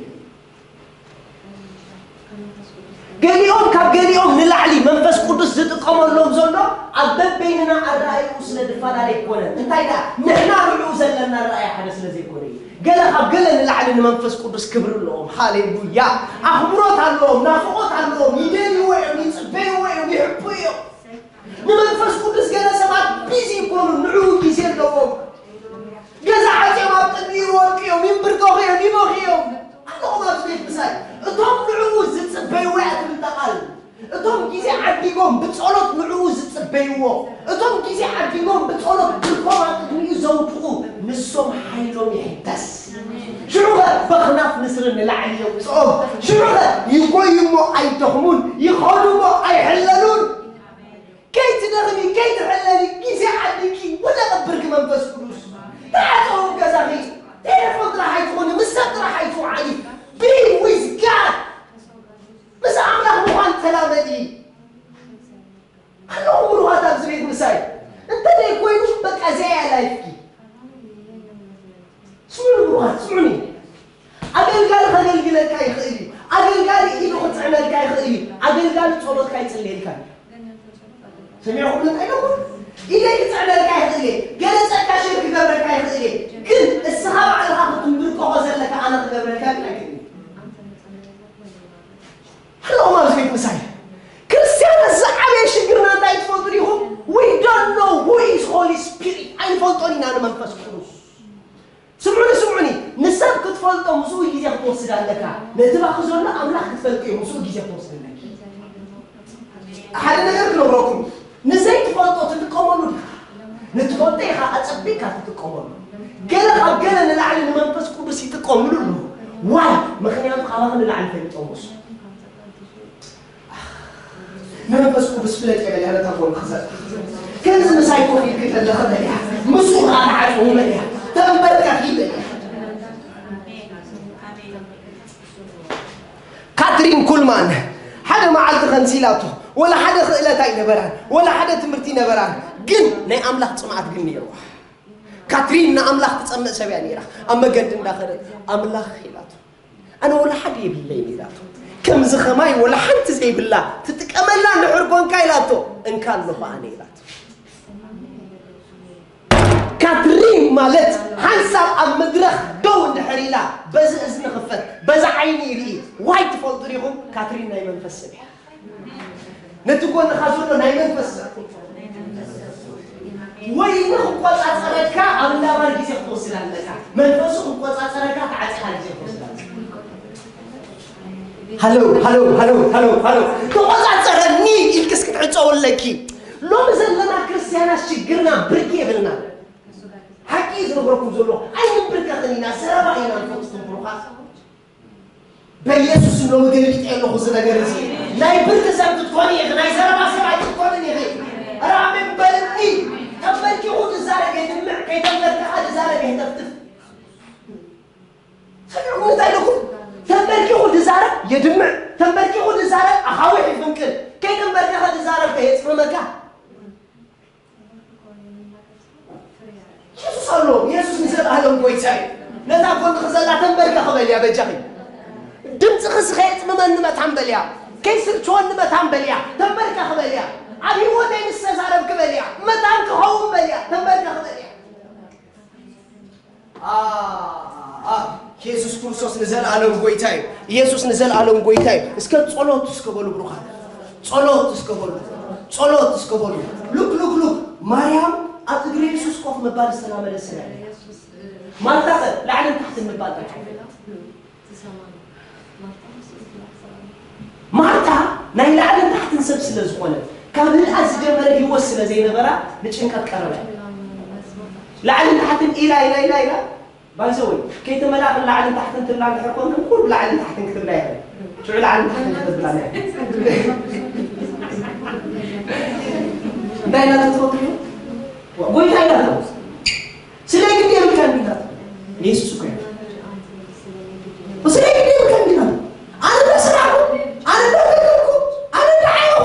ገሊኦም ካብ ገሊኦም ንላዕሊ መንፈስ ቅዱስ ዝጥቀመሎም ዘሎ ኣብ በበይንና ኣረኣእይኡ ስለ ዝፈላለ ኣይኮነን። እንታይ ደኣ ንሕና ንዕኡ ዘለና ኣረኣእያ ሓደ ስለ ዘይኮነ እዩ። ገለ ካብ ገለ ንላዕሊ ንመንፈስ ቅዱስ ክብሪ ኣለዎም። ሃሌሉያ! ኣኽብሮት ኣለዎም፣ ናፍቖት ኣለዎም፣ ይደልይዎ እዮም፣ ይጽበይዎ እዮም፣ ይሕቡ እዮም። ንመንፈስ ቅዱስ ገለ ሰባት ቢዚ ይኮኑ፣ ንዕኡ ግዜ ኣለዎም። ገዛ ዓጽዮም ኣብ ቅድሚኡ ይወድቁ እዮም፣ ይንብርከኹ እዮም፣ ይበኽዩ እዮም። ኣለኹም ኣብዚ ቤት ምሳይ። እቶም ንዕኡ ዝጽበይዎ እያ ትብል እታ ቃል። እቶም ግዜ ዓዲጎም ብጸሎት ንዕኡ ዝጽበይዎ፣ እቶም ግዜ ዓዲጎም ብጸሎት ብርኮም ኣብ ቅድሚኡ ዘውድቑ፣ ንሶም ሓይሎም ይሕደስ። ሽዑ ኸ በኽናፍ ንስሪ ንላዕሊ የውጽኦም። ሽዑ ኸ ይጎዩ እሞ ኣይደኽሙን፣ ይኸዱ እሞ ኣይሕለሉን። ከይትደኽሚ፣ ከይትሕለሊ፣ ግዜ ዓዲግኪ ወላ ቐብርኪ መንፈስ ቅዱስ። ተዓጸዊ ገዛኺ፣ ቴሌፎን ጥራሕ ኣይትኾኒ፣ ምስ ሰብ ጥራሕ ኣይትውዓሊ። Be with God። ምስ ኣምላኽ ምዃን ተላመዲ። ኣለኹ ብሩኻት ኣብዚ ቤት ምሳይ። እንተ ዘይኮይኑ፣ በቃ እዚኣ እያ ላይፍኪ። ስምዑኒ ብሩኻት፣ ስምዑኒ። ኣገልጋሊ ከገልግለካ ይኽእል እዩ። ኣገልጋሊ ኢዱ ክጽዕነልካ ይኽእል እዩ። ኣገልጋሊ ጸሎትካ ይጽልየልካ እዩ። ሰሚዕኹም እንታይ ኢለኩም? ኢደይ ክጽዕነልካ ይኽእል እየ። ገለ ጸጋ ሸር ክገብረካ ይኽእል እየ። ግን እስኻ ባዕልኻ ክትምብርከኾ ዘለካ ኣነ ክገብረልካ ግን ኣይክእልን። ኣለኹም ኣብዚ ቤት ምሳይ። ክርስትያናት ዝዓበየ ሽግርና እንታይ ትፈልጡ ዲኹም? We don't know who is Holy Spirit። ኣይንፈልጦን ኢና ንመንፈስ ቅዱስ። ስምዑኒ፣ ስምዑኒ። ንሰብ ክትፈልጦ ምስኡ ግዜ ክትወስድ ኣለካ። ነቲ ባኺ ዘሎ ኣምላኽ ክትፈልጥዮ ምስኡ ግዜ ክትወስድ ኣለኪ። ሓደ ነገር ክነግረኩም። ንዘይትፈልጦ ትጥቀመሉ ዲኻ? ንትፈልጦ ኢኻ ኣጸቢቕካ ትጥቀመሉ። ገለ ካብ ገለ ንላዕሊ ንመንፈስ ቅዱስ ይጥቀምሉ ኣለዉ። ዋይ? ምኽንያቱ ካባኺ ንላዕሊ ፈሊጦም እሱ። ንመንፈስ ቅዱስ ፍለጥ እየ በልያ፣ ነታ ጓል ክዘ-፣ ከምዚ ምሳይ ኮፍ ኢልኪ ከለኺ በልያ፣ ምስኡ ከዓ ተዓጽዉ በልያ፣ ተንበርከኺ በልያ። ካትሪን ኩልማን ሓደ መዓልቲ ከምዚ ኢላቶ፣ ወላ ሓደ ክእለት ኣይነበራን፣ ወላ ሓደ ትምህርቲ ኣይነበራን፣ ግን ናይ ኣምላኽ ጽምኣት ግን ነይርዋ። ካትሪን ንኣምላኽ ትጸምእ ሰብ እያ ነይራ። ኣብ መገዲ እንዳኸደት፣ "ኣምላኽ" ኢላቶ፣ "ኣነ ወላ ሓደ የብለይን" ኢላቶ። "ከምዚ ኸማይ ወላ ሓንቲ ዘይብላ ትጥቀመላ እንድሕር ኮንካ" ኢላቶ፣ "እንካ ኣለኹ ኣነ" ኢላቶ። ካትሪን ማለት ሓንሳብ ኣብ መድረኽ ደው እንድሕር ኢላ፣ በዚ እዝኒ ክፈት፣ በዚ ዓይኒ ይርኢ። ዋይ ትፈልጡ ዲኹም? ካትሪን ናይ መንፈስ ሰብ እያ። ነቲ ጎንኻ ዘሎ ናይ መንፈስ ወይ ንኽቆጻጸረካ ኣብ እንዳባር ግዜ ክትወስድ ኣለካ። መንፈሱ ክቆጻጸረካ ተዓጺኻ ግዜ ክትወስድ ኣለካ። ሃሎ፣ ሃሎ፣ ሃሎ፣ ሃሎ፣ ሃሎ። ተቆጻጸረኒ ኢልክስ ክትዕጸው ኣለኪ። ሎሚ ዘለና ክርስትያናት ሽግርና ብርኪ የብልና። ሓቂ እዩ ዝነግረኩም ዘሎ። ኣይንብርከኽን ኢና፣ ዘረባ ኢና ንፈትሽ ብሩኻት። በኢየሱስ ስም ሎሚ ገሊጠ ኣለኹ እዚ ነገር እዚ። ናይ ብርኪ ሰብ ክትኮኒ ኢኺ፣ ናይ ዘረባ ሰብ ኣይትኮንን ኢኺ። ኧረ ኣሜን በልኒ። ተንበርኪኹ ዝዛረብ የድምዕ፣ ከይተንበርከኸ ዝዛረብ የህተፍትፍ። ሰሚዕኩም እንታይ ኢለኩም? ተንበርኪኹ ዝዛረብ የድምዕ፣ ተንበርኪኹ ዝዛረብ ኣኻውሕ ይፍንቅል፣ ከይተንበርከኸ ዝዛረብ ከ የጽምመካ። የሱስ ኣሎ። የሱስ ንዘለኣለም ጎይታ እዩ። ነዛ ጎንኺ ዘላ ተንበርከኺ በልያ በጃኺ። ድምፅኺ ከየፅምመኒ መታን በልያ። ከይስልችወኒ መታን በልያ። ተንበርከኺ በልያ። ኣብ ህይወተይ ምስ ተዛረብኪ በልያ። መታን ክኸውን በልያ። ተንበርከኺ በልያ። አ፣ አ፣ የሱስ ክርስቶስ ንዘለኣለም ጎይታ እዩ። የሱስ ንዘለኣለም ጎይታ እዩ። እስከ ጸሎት እስከ በሉ ብሩኻት። ጸሎት እስከ በሉ። ጸሎት እስከ በሉ። ሉክ፣ ሉክ፣ ሉክ። ማርያም ኣብ እግሪ የሱስ ኮፍ ምባል ዝተላመደ ሰብ እያ። ማርታ ኸ ላዕልን ታሕትን ምባል እንታይ? ማርታ ናይ ላዕልን ታሕትን ሰብ ስለ ዝኾነት፣ ካብ ህድኣት ዝጀመረ ህይወት ስለ ዘይነበራ፣ ንጭንቀት ቀረበ። ላዕልን ታሕትን ኢላ፣ ኢላ፣ ኢላ፣ ኢላ። ባይዘወይ፣ ከይተመላእኽን ላዕልን ታሕትን ትብላ እንድሕር ኮንክን፣ ኩሉ ላዕልን ታሕትን ክትብላ ይኽእል። ሽዑ ላዕልን ታሕትን ክትብላ ናይ እንታይ ኢላቶ ትፈልጡ ዶ? ጎይታ ኢላቶ። ስለ ግዲ የብልካን ኢላቶ። ኢየሱስ እኮ እዩ። ስለ ግዲ የብልካን ኢላቶ። ኣነ እንዳሰራሕኩ፣ ኣነ እንዳገደልኩ፣ ኣነ እንዳዓየኹ።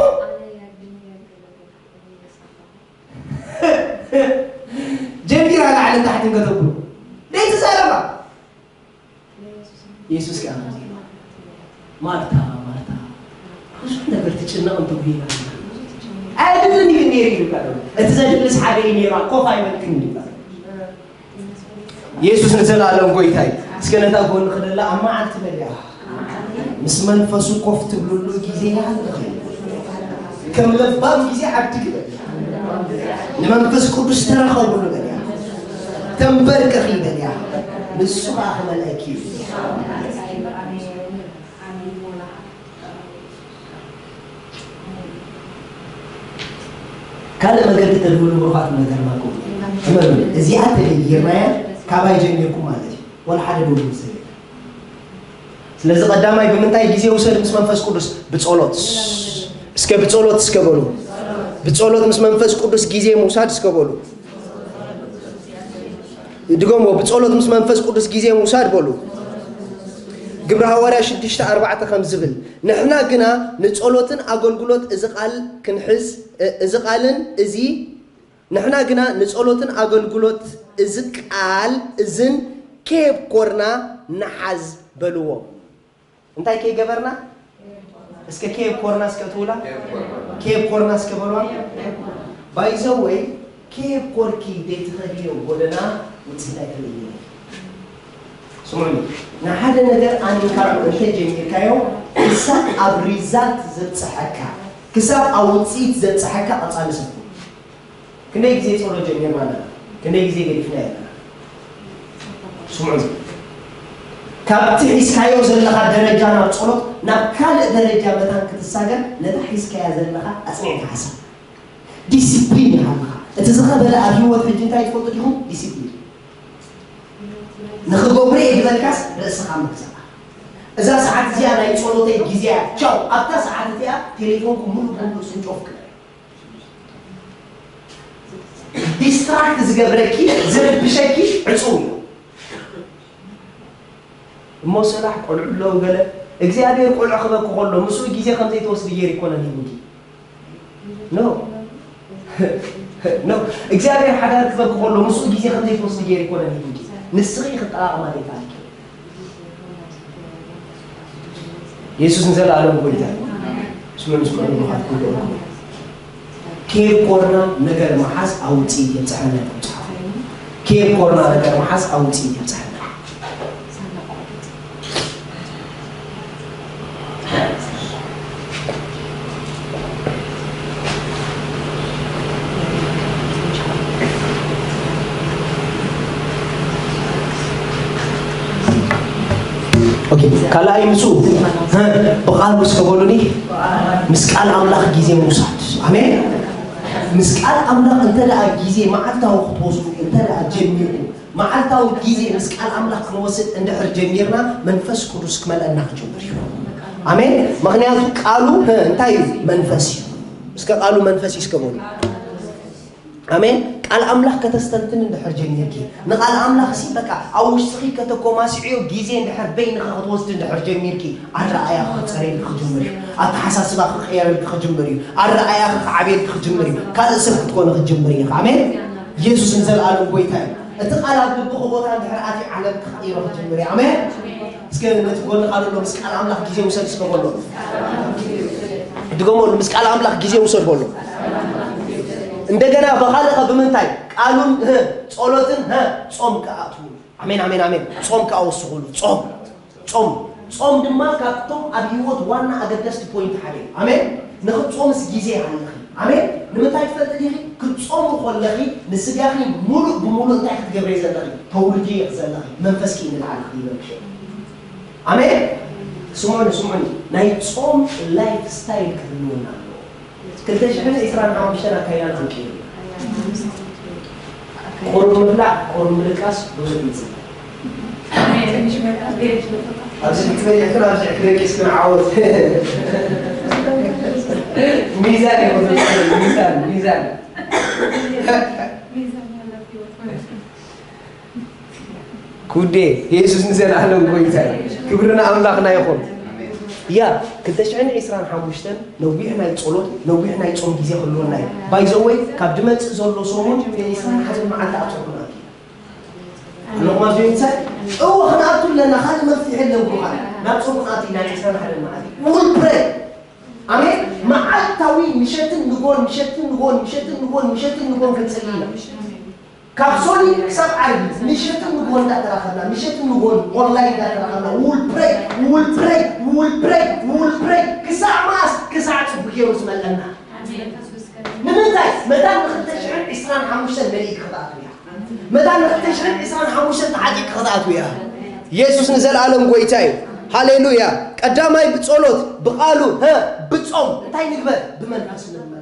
ጀሚራ ላዕልን ታሕትን ከተብሎ። ደይ ትዛረባ። ኢየሱስ ከኣ ከምዚ ኢሉ፣ "ማርታ፣ ማርታ፣ ብዙሕ ነገር ትጭነቕ እንተ ጒሂና፣ ኣይድልን እዩ ነይሩ" ኢሉ ኣሎ። "እቲ ዘድልስ ሓደ እዩ ነይሩ፣ ኮፍ ኣይበልክን" ኢሉ ኣሎ። ኢየሱስ ንዘለኣለም ጐይታ እዩ። እስከ ነታ ጎንኺ ዘላ ኣብ መዓልቲ በልያ፣ "ምስ መንፈሱ ኮፍ ትብልሉ ግዜ ይሃልኺ። ከም ለባም ግዜ ዓድጊ በልያ። ንመንፈስ ቅዱስ ተራኸብሉ በልያ። ተንበርከኺ በልያ። ንሱ ኸኣ ክመልአኪ እዩ" በልያ። ካልእ መገዲ ተድህብሉ ብሩኻት ነገር ናኩም። እመኑ፣ እዚኣ ተገይርናያ ካባይ ጀሚርኩም ማለት እዩ። ወላ ሓደ ደው ዝብል ሰብ የለን። ስለዚ ቀዳማይ ብምንታይ ግዜ ውሰድ ምስ መንፈስ ቅዱስ? ብጸሎት። እስከ ብጸሎት እስከ በሉ። ብጸሎት ምስ መንፈስ ቅዱስ ግዜ ምውሳድ እስከ በሉ። ድገምዎ፣ ብጸሎት ምስ መንፈስ ቅዱስ ግዜ ምውሳድ በሉ። ግብረ ሃዋርያ ሽዱሽተ ኣርባዕተ ከም ዝብል፣ ንሕና ግና ንጸሎትን ኣገልግሎት እዚ ቃል ክንሕዝ፣ እ-፣ እዚ ቃልን እዚ፣ ንሕና ግና ንጸሎትን ኣገልግሎት እዚ ቃል እዝን ከየብኮርና ንሓዝ በልዎ። እንታይ ከይገበርና? እስከ ከየብኮርና እስከ ትብላ? ከየብኮርና እስከ በልዋ። ባይ ዘ ወይ፣ ከየብኮርኪ ዘይትኸድዮ ጎደና ውጽኢት ኣይትርእይን። ስምዑኒ፣ ንሓደ ነገር ኣሚንካሉ እንተ ጀሚርካዮ፣ ክሳብ ኣብ ሪዛልት ዘብጽሐካ፣ ክሳብ ኣብ ውጽኢት ዘብጽሐካ ቀጻሊ ሰብ ኩን። ክንደይ ግዜ ጸሎት ጀሚርና ኣለና? ክንደይ ግዜ ገዲፍና ኣለና? ስምዑኒ፣ ካብቲ ሒዝካዮ ዘለኻ ደረጃ ናብ ጸሎት፣ ናብ ካልእ ደረጃ መታን ክትሳገር፣ ነታ ሒዝካያ ዘለኻ ኣጽኒዕካ ሓስብ። ዲሲፕሊን ይሃልኻ። እቲ ዝኸበደ ኣብ ህይወት ሕጂ እንታይ ትፈልጡ ዲኹም? ዲሲፕሊን። ንኽገብሮ እየ ዝበልካስ ርእስኻ ምግዛእ። እዛ ሰዓት እዚኣ ናይ ጸሎተይ ግዜ እያ። ቻው። ኣብታ ሰዓት እቲኣ ቴሌፎንኩም ሙሉእ ብሙሉእ ስዊች ኦፍ ግበር። ዲስትራክት ዝገብረኪ፣ ዝርብሸኪ ዕጹው እዩ። እሞ ሰላሕ ቆልዑ ኣለዉ ገለ፣ እግዚኣብሔር ቆልዑ ክበኪ ከሎ ምስኡ ግዜ ከም ዘይትወስዲ ገይሩ ይኮነን ሂቡኪ። ኖ። ኖ። እግዚኣብሔር ሓዳር ክበኪ ከሎ ምስኡ ግዜ ከም ዘይትወስዲ ገይሩ ይኮነን ሂቡኪ። ንስኺ ኢኺ ክጠቓቕማ ዘይከኣልኪ። የሱስ ንዘለኣለም ጎይታ እዩ። ስምዑ፣ ስምዑ፣ ብሩኻት ኩልኹም። ከየብኮርና ነገር ምሓዝ ኣብ ውጽኢት የብጽሓና ኢልኩም ጸሓፉ። ከየብኮርና ነገር ምሓዝ ኣብ ውጽኢት የብጽሓና። ኦኬ፣ ካልኣይ ንሱ፣ እ፣ ብቓሉ እስከ በሉኒ፣ ምስ ቃል ኣምላኽ ግዜ ምውሳድ። ኣሜን። ምስ ቃል ኣምላኽ እንተ ደኣ ግዜ መዓልታዊ ክትወስዱ እንተ ደኣ ጀሚርኩም፣ መዓልታዊ ግዜ ምስ ቃል ኣምላኽ ክንወስድ እንድሕር ጀሚርና፣ መንፈስ ቅዱስ ክመልአና ክጅምር እዩ። ኣሜን። ምኽንያቱ ቃሉ፣ እ፣ እንታይ እዩ? መንፈስ እዩ። እስከ ቃሉ መንፈስ እዩ እስከ በሉ። ኣሜን። ቃል ኣምላኽ ከተስተንትን እንድሕር ጀሚርኪ፣ ንቃል ኣምላኽ ሲ በቃ ኣብ ውሽጥኺ ከተኮማስዕዮ ግዜ እንድሕር በይንኺ ክትወስዲ እንድሕር ጀሚርኪ፣ ኣረኣእያኺ ክጸርየልኪ ክጅምር እዩ። ኣተሓሳስባኺ ክቕየረልኪ ክጅምር እዩ። ኣረኣእያኺ ክዓብየልኪ ክጅምር እዩ። ካልእ ሰብ ክትኮኒ ክትጅምሪ ኢኺ። ኣሜን። የሱስ ንዘለኣለም ጎይታ እዩ። እቲ ቃል ኣብ ልብኺ ቦታ እንድሕር ኣትዩ፣ ዓለም ክትቕይሮ ክትጅምር እዩ። ኣሜን። እስከ ነቲ ጎንኻ ዘሎ ምስ ቃል ኣምላኽ ግዜ ውሰድ እስከ በሎ። ድገመሉ፣ ምስ ቃል ኣምላኽ ግዜ ውሰድ በሎ። እንደገና ብኻልእ ኸ ብምንታይ? ቃሉን፣ ህ፣ ጸሎትን፣ ህ፣ ጾም ክኣትዉ። ኣሜን፣ ኣሜን፣ ኣሜን። ጾም ክኣ ወስኹሉ። ጾም፣ ጾም፣ ጾም ድማ ካብቶም ኣብ ህይወት ዋና ኣገደስቲ ፖይንት ሓደ እዩ። ኣሜን። ንኽትጾምስ ግዜ ኣለኺ። ኣሜን። ንምንታይ ትፈልጢ ዲኺ? ክትጾሚ ከለኺ ንስጋኺ ሙሉእ ብሙሉእ እንታይ ክትገብሪ ዘለኺ? ተውልዲ ዘለኺ። መንፈስኪ ንላዕሊ ክይበልሽ። ኣሜን። ስምዑኒ፣ ስምዑኒ። ናይ ጾም ላይፍ ስታይል ክህልወና ኣለዎ። ክልተ ሽሕን ዕስራን ሓሙሽተን ኣካይዳና ኣምቂሉ። ቁሩብ ምብላዕ፣ ቁሩብ ምድቃስ፣ ብዙሕ ምጽላይ። ኣብዚ ክትበልዕ ግን ኣብዚ ክትደቂስ ግን ዓወት። ሚዛን እዩ፣ ሚዛን፣ ሚዛን። ኩዴ የሱስ ንዘለኣለም ጎይታ እዩ። ክብሪ ንኣምላኽና ይኹን። ያ ክልተ ሽሕን ዕስራን ሓሙሽተን ነዊሕ ናይ ጸሎት ነዊሕ ናይ ጾም ግዜ ክህልወና እዩ። ባይዘወይ ካብ ድመጽእ ዘሎ ሰሙን ዕስራን ሓደን መዓልቲ ኣብ ጾም ክነኣቱ ኣለኹም ኣብዚ ቤተሰብ እወ ክነኣቱ ኣለና። ካልእ መፍትሒ የለን ብሩኻት። ናብ ጾም ክነኣቱ ኢና ዕስራን ሓደን መዓልቲ ውል ፕሬ ኣሜን። መዓልታዊ ምሸትን ንጎን ምሸትን ንጎን ምሸትን ንጎን ምሸትን ንጎን ክንጽሊ ኢና። ካብ ሶኒ ክሳብ ዓርቢ ምሸትን ንጎን እንዳተራኸብና ምሸትን ንጎን ኦንላይን እንዳተራኸብና ውል ፕሬ ውል ፕሬ ውል ፕሬ ውል ፕሬ ክሳዕ መኣስ? ክሳዕ ጽቡቅ ገይሩ ዝመልአና። ንምንታይ? መታን ንክልተ ሽሕን ዕስራን ሓሙሽተን መሊእካ ክትኣትው እያ። መታን ንክልተ ሽሕን ዕስራን ሓሙሽተን ተዓጢቅ ክትኣትው እያ። የሱስ ንዘለኣለም ጎይታ እዩ። ሃሌሉያ። ቀዳማይ ብጸሎት ብቃሉ ሀ ብጾም እንታይ ንግበር? ብመንፈስ ንመላ።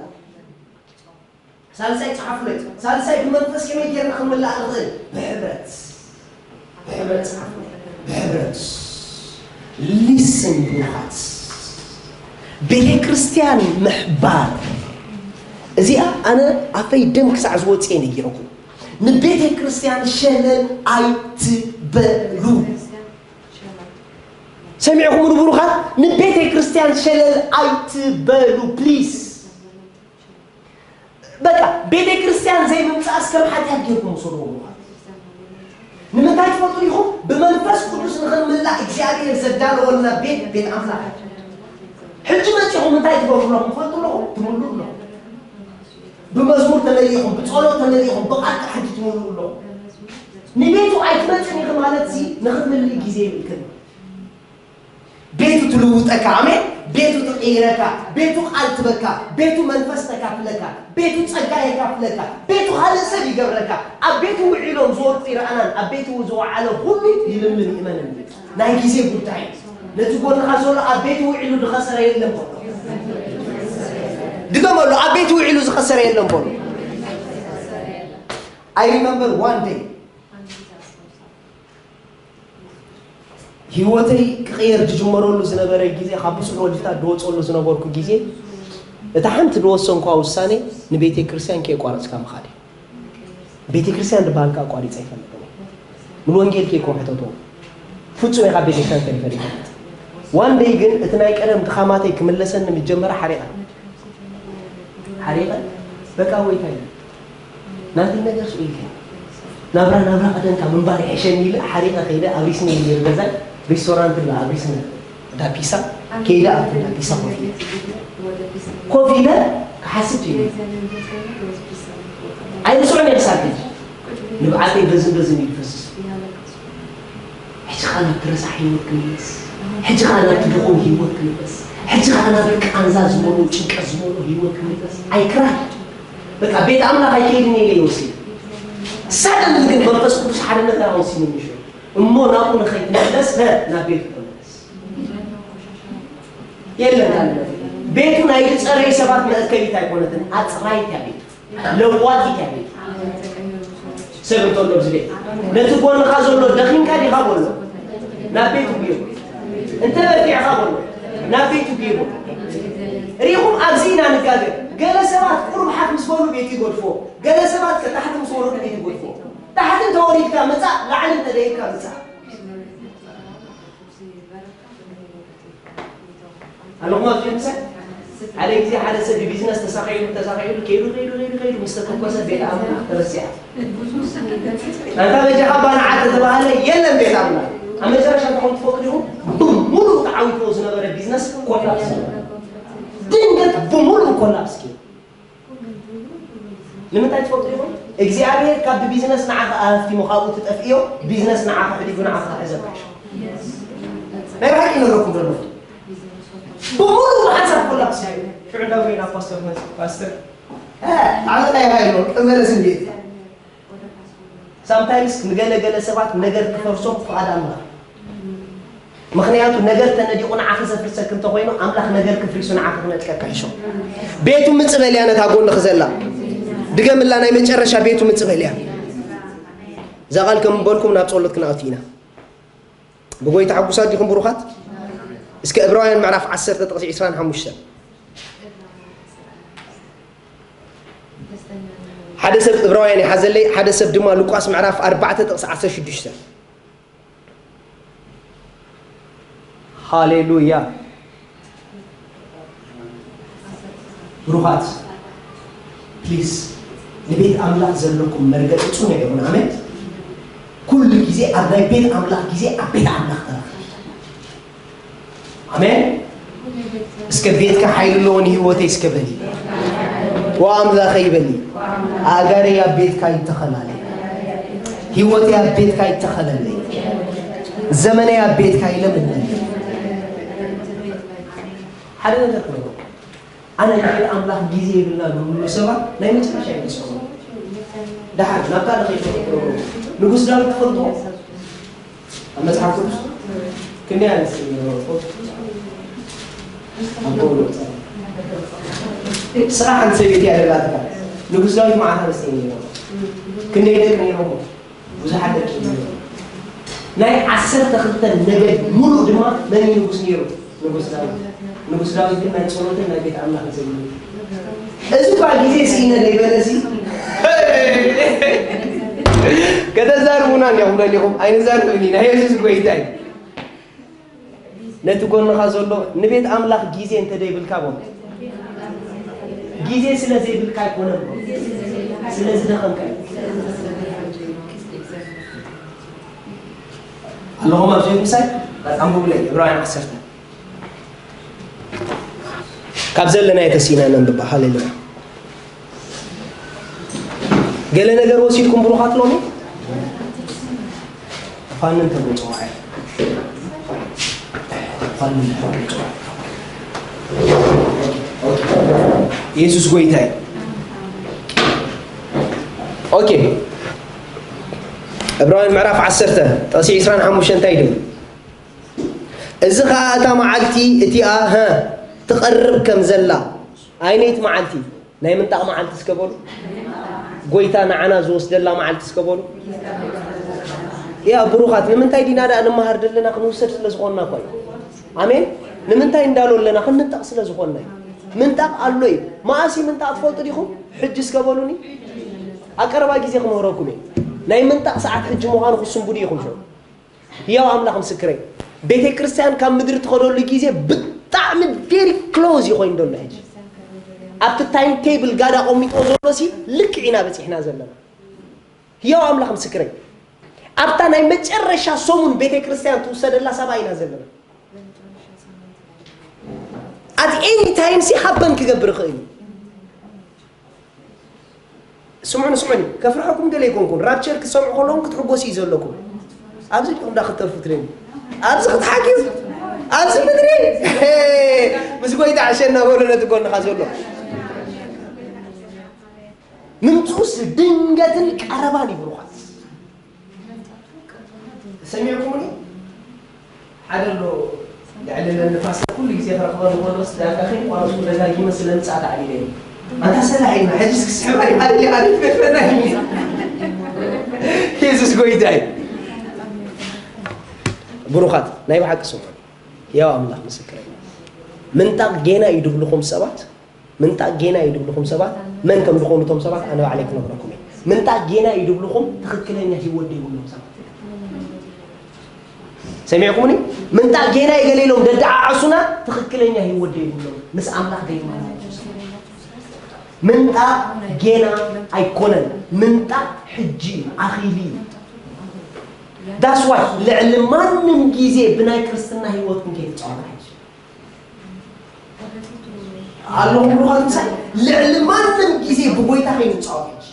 ሳልሳይ ጸሓፉለይ። ሳልሳይ ብመንፈስ ከመይ ጌርና ክንምላእ ንኽእል? ብሕብረት። ብሕብረት ጸሓፉለይ። ብሕብረት። ሊስን ብሩኻት። ቤተ ክርስቲያን ምሕባር። እዚኣ ኣነ ኣፈይ ደም ክሳዕ ዝወፅእ ነጊረኩም። ንቤተ ክርስቲያን ሸለል ኣይትበሉ። ሰሚዕኹም ንብሩኻት ንቤተ ክርስቲያን ሸለል ኣይትበሉ ፕሊስ። በቃ ቤተ ክርስቲያን ዘይምምፃእስ ከም ሓጢኣት ጌርኩም ውሰድዎ ብሩኻት። ንምንታይ ትፈልጡ ኢኹም? ብመንፈስ ቅዱስ ንኽንምላእ እግዚኣብሔር ዘዳለወልና ቤት ቤት ኣምላኽ። ሕጂ መፂኹም እንታይ ትገብሩ ኣለኹም ትፈልጡ ኣለኹም? ትምሉ ኣለኹም። ብመዝሙር ተመሊእኹም፣ ብጸሎት ተመሊእኹም፣ ብቓል ሕጂ ትምሉ ኣለኹም። ንቤቱ ኣይትመፅን ኢኺ ማለት እዚ ንኽትምልእ ግዜ ይብልክን። ቤቱ ትልውጠካ፣ ኣሜን። ቤቱ ትቕይረካ፣ ቤቱ ቃል ትበካ፣ ቤቱ መንፈስ ተካፍለካ፣ ቤቱ ጸጋ የካፍለካ፣ ቤቱ ካልእ ሰብ ይገብረካ። ኣብ ቤቱ ውዒሎም ዝወድቁ ይረኣናን ኣብ ቤቱ ዝወዓለ ሁሉ ይልምን ይእመንን። ናይ ግዜ ጉዳይ። ነቲ ጎንኻ ዘሎ ኣብ ቤቱ ውዒሉ ዝኸሰረ የለን በሎ። ድገመሉ፣ ኣብ ቤቱ ውዒሉ ዝኸሰረ የለን በሎ። I remember one day ህይወተይ ክቕየር ዝጅመረሉ ዝነበረ ግዜ ካብ ብፁዕ ወልፍታት ዝወፀሉ ዝነበርኩ ግዜ እታ ሓንቲ ዝወሰንኳ ውሳኔ ንቤተ ክርስቲያን ከየቋረፅካ ምኻድ እዩ። ቤተ ክርስቲያን ዝበሃል ከዓ ኣቋሪፀ ኣይፈልጥን እየ። ንወንጌል ከይኮን ሕተቶ ፍፁም እየ ካብ ቤተ ክርስቲያን ተሪፈ ዘይፈልጥ። ዋን ደይ ግን እቲ ናይ ቀደም ድኻማተይ ክምለሰኒ ምስ ጀመረ ሓሪቐ ሓሪቐ በቃ ወይታይ ናተይ ነገር ስኡ ኢለ ናብራ ናብራ ቀደምካ ምንባር ይሕሸኒ ኢለ ሓሪቐ ከይደ ኣብሪስኒ ነይሩ ገዛይ ሪስቶራንት ላ ኣብሪስኒ ዳፒሳ ከይደ ኣብቲ ዳፒሳ ኮፍ ኢለ ኮፍ ኢለ ክሓስብ ጀሚረ። ኣይርስዖን እየ ክሳብ ሕጂ ንብዓተይ በዝን በዝን እዩ ዝፈስስ። ሕጂ ኸኣ ናብቲ ረሳሕ ህይወት ክንምለስ፣ ሕጂ ኸኣ ናብቲ ድኹም ህይወት ክንምለስ፣ ሕጂ ኸኣ ናብቲ ቃንዛ ዝመልኦ ጭንቀት ዝመልኦ ህይወት ክንምለስ። I cried። በቃ ቤት ኣምላኽ ኣይከይድን ኢለ እየ ወሲነ። ሳደንሊ ግን መንፈስ ቅዱስ ሓድነት ኣወሲኑኒ ሽዑ። እሞ ናብኡ ንኸይትምለስ ሀ ናብ ቤቱ ተመለስ። የለን ኣለ። ቤቱ ናይ ዝጸረዩ ሰባት መእከቢት ኣይኮነትን፣ ኣጽራይት እያ ቤቱ። ለዋጢት እያ ቤቱ። ሰብ እንተሎ ኣብዚ ቤት ነቲ ጎንኻ ዘሎ ደኺምካ ዲኻ በሎ ናብ ቤቱ ግዮ። እንተ በርቲዕኻ በሎ ናብ ቤቱ ግዮ። ሪኹም ኣብዚ ኢና ንጋገ። ገለ ሰባት ቁሩብ ሓፍ ምስ በሉ ቤቱ ይገድፎ። ገለ ሰባት ከ ታሕቲ ምስ ወረዱ ቤቱ ይገድፎ። ታሕቲ እንተወሪድካ ምጻእ፣ ላዕሊ እንተደይብካ ምጻእ። ኣለኹም ኣብዚ ምሳይ ሓደ ግዜ ሓደ ሰብ ብቢዝነስ ተሳኺዑ ተሳኺዑ ከይዱ ከይዱ ከይዱ ከይዱ ምስ ተተኮሰ ቤት ኣምላኽ ተረሲዓ። ኣንታ በጃኻ ባንዓ ተተባህለ የለን ቤት ኣምላኽ። ኣብ መጨረሻ እንታይ ትፈልጡ ዲኹም? ብሙሉእ ተዓዊትዎ ዝነበረ ቢዝነስ ኮላፕስ። ድንገት ብሙሉእ ኮላፕስ ገይሩ። ንምንታይ ትፈልጡ ኢኹም? እግዚኣብሔር ካብ ብቢዝነስ ንዓኻ ኣህፍቲሙ ካብኡ ትጠፍእዮ፣ ቢዝነስ ንዓኻ ሕዲጉ ንዓኻ ክሕዘካ እዩ። ናይ ብሓቂ ይነግረኩም ዘሎ። ብሙሉእ ሓሳብ ኮላፕስ እዩ። ሽዑ እንዳ ኮይና ፓስተር መጽእ፣ ፓስተር፣ እ፣ ዓመታ ኢኻ ኢልዎ፣ ቅመለስ እንዴት? ሳምታይምስ ንገለ ገለ ሰባት ነገር ክፈርሶም ፍቓድ ኣምላኽ። ምኽንያቱ ነገር ተነዲቑ ንዓኺ ዘፍርሰኪ እንተኾይኑ ኣምላኽ ነገርኪ ፍሪሱ ንዓኺ ክነጥቀኪ ሕሾ። ቤቱ ምጽእ በልያ ነታ ጎንኺ ዘላ። ድገምላ ናይ መጨረሻ ቤቱ ምጽእ በልያ። እዛ ቃል ከም በልኩም ናብ ጸሎት ክንኣቱ ኢና። ብጎይታ ሕጉሳት ዲኹም ብሩኻት? እስከ ዕብራውያን ምዕራፍ ዓሰርተ ጥቕሲ ዕስራን ሓሙሽተን። ሓደ ሰብ ዕብራውያን ይሓዘለይ፣ ሓደ ሰብ ድማ ሉቃስ ምዕራፍ ኣርባዕተ ጥቕሲ ዓሰርተ ሽዱሽተ። ሃሌሉያ። ብሩኻት፣ ፕሊዝ፣ ንቤት ኣምላኽ ዘለኩም መርገጺ ጽኑዕ ይኹን። ኣሜን። ኩሉ ግዜ ኣብ ናይ ቤት ኣምላኽ ግዜ ኣብ ቤት ኣምላኽ ተረኸብ። ኣሜን። እስከ ቤትካ ሓይሊ ኣለዎ ንህይወተይ እስከ በሊ። ወኣምላኸይ በሊ። ኣእጋረይ ኣብ ቤትካ ይተኸላለይ። ህይወተይ ኣብ ቤትካ ይተኸለለይ። ዘመነይ ኣብ ቤትካ ይለምለመይ። ሓደ ነገር ክነግረኩም። ኣነ ንቤት ኣምላኽ ግዜ የብልና ዝብሉ ሰባት ናይ መጨረሻ ይመስለኹም። ደሓር ናብታ ንኸይድ ንጉስ ዳዊት ትፈልጥዎ? ኣብ መጽሓፍ ቅዱስ ክንደይ ኣንስቲ ነይርዎ? ኣብ ጎሎ ስራሕ ሓንቲ ሰበይቲ እያ ደላትካ። ንጉስ ዳዊት መዓት ኣንስቲ ነይርዎ? ክንደይ ደቂ ነይርዎ? ብዙሓት ደቂ ነይርዎ። ናይ ዓሰርተ ክልተ ነገድ ሙሉእ ድማ መን እዩ ንጉስ ነይሩ? ንጉስ ዳዊት። ንጉስ ዳዊት ግን ናይ ጸሎትን ናይ ቤት ኣምላኽን ሰብ እዩ። እዚ እኳ ግዜ ስኢነ ዘይበለ እዚ ከተዛርቡና እንዲኹም ደሊኹም ኣይንዛርብን ኢና። የሱስ ጎይታ እዩ። ነቲ ጎንኻ ዘሎ ንቤት ኣምላኽ ግዜ እንተ ዘይብልካ በሎ። ግዜ ስለ ዘይብልካ ኣይኮነን በሎ። ስለ ዝደኸምካ እዩ። ኣለኹም ኣብ ዘይት ምሳይ? ኣንብቡለይ ዕብራውያን ዓሰርተ። ካብ ዘለናዮ ተሲእና ነንብባ። ሃሌሉያ። ገለ ነገር ወሲድኩም ብሩኻት ሎሚ? ፋንን ተብሎ ጽዋዕ። ፋንን ተብሎ ጽዋዕ። የሱስ ጎይታ እዩ። ኦኬ። ዕብራውያን ምዕራፍ ዓሰርተ ጥቕሲ ዕስራን ሓሙሽተን እንታይ ይብል? እዚ ኸኣ እታ መዓልቲ እቲኣ፣ ሀ፣ ትቐርብ ከም ዘላ። ኣይነይቲ መዓልቲ? ናይ ምንጣቕ መዓልቲ እስከ በሉ። ጎይታ ንዓና ዝወስደላ መዓልቲ እስከ በሉ። ያ ብሩኻት፣ ንምንታይ ዲና ደኣ ንመሃር ዘለና? ክንውሰድ ስለ ዝኾንና እኮ እዩ። ኣሜን። ንምንታይ እንዳሎ ኣለና? ክንንጠቕ ስለ ዝኾንና እዩ። ምንጣቕ ኣሎ እዩ። መኣስ እዩ ምንጣቕ ትፈልጡ ዲኹም? ሕጂ እስከ በሉኒ። ኣብ ቀረባ ግዜ ክምህረኩም እየ። ናይ ምንጣቕ ሰዓት ሕጂ ምዃኑ ክትስንብዱ ኢኹም ሽዑ። ህያው ኣምላኽ ምስክረይ፣ ቤተ ክርስቲያን ካብ ምድሪ ትኸደሉ ግዜ ብጣዕሚ ቬሪ ክሎዝ እዩ ኮይኑ ዘሎ። ሕጂ ኣብቲ ታይም ቴብል ጋዳ ቆሚጦ ዘሎ ሲ ልክዕ ኢና በፂሕና ዘለና። ህያው ኣምላኽ ምስክረይ፣ ኣብታ ናይ መጨረሻ ሰሙን ቤተ ክርስቲያን ትውሰደላ ሳባ ኢና ዘለና። ኣት ኤኒ ታይም ሲ ሃበን ክገብር ይኽእል እዩ። ስምዑኒ፣ ስምዑኒ፣ ከፍርሐኩም ገለ ኣይኮንኩን። ራፕቸር ክትሰምዑ ከለኹም ክትሕጎሱ እዩ ዘለኩም። ኣብዚ ዲኹም እንዳ ክትተርፉ ትደልዩ? ኣብዚ ክትሓግዩ? ኣብዚ ምድሪ? ምስ ጎይታ ዕሸና በሎ ነቲ ጎንኻ ዘሎ። ምምጽኡስ ድንገትን ቀረባን እዩ ብሩኻት። ሰሚዕኩምኒ? ሓደ ኣሎ ልዕሊ ነንፋስ ኩሉ ግዜ ክረኽበኒ ከሎ ስዳጋኺ ቋንሱ ደጋጊመ ስለ ምጻእ ተዓሊለ እዩ። ኣንታ ሰላሕ ኢልና ሕጂ እስኪ ስሕባ ይባል ይባል ይፈና። የሱስ ጎይታ እዩ። ብሩኻት ናይ ብሓቂ ስሙ። ያው ኣምላኽ ምስክረይ። ምንጣቕ ጌና እዩ ድብልኹም ሰባት ምንጣ ጌና እዩ ድብልኹም ሰባት መን ከም ዝኾኑ እቶም ሰባት ኣነ ባዕለይ ክነግረኩም እየ። ምንጣ ጌና እዩ ድብልኹም ትኽክለኛ ህይወት ዘይብሎም ሰባት። ሰሚዕኩምኒ? ምንጣ ጌና እዩ ገለ ኢሎም ደደዓዓሱና ትኽክለኛ ህይወት ዘይብሎም ምስ ኣምላኽ ዘይማናቸው ሰባት። ምንጣ ጌና ኣይኮነን። ምንጣ ሕጂ እዩ፣ ኣኺሉ እዩ። That's why ልዕሊ ማንም ግዜ ብናይ ክርስትና ህይወትኩም ከይትጻወቱ ሕጂ ኣለኹም ብሩኻት ምሳይ ልዕሊ ማንም ግዜ ብጎይታ ከይንጻወት ሕጂ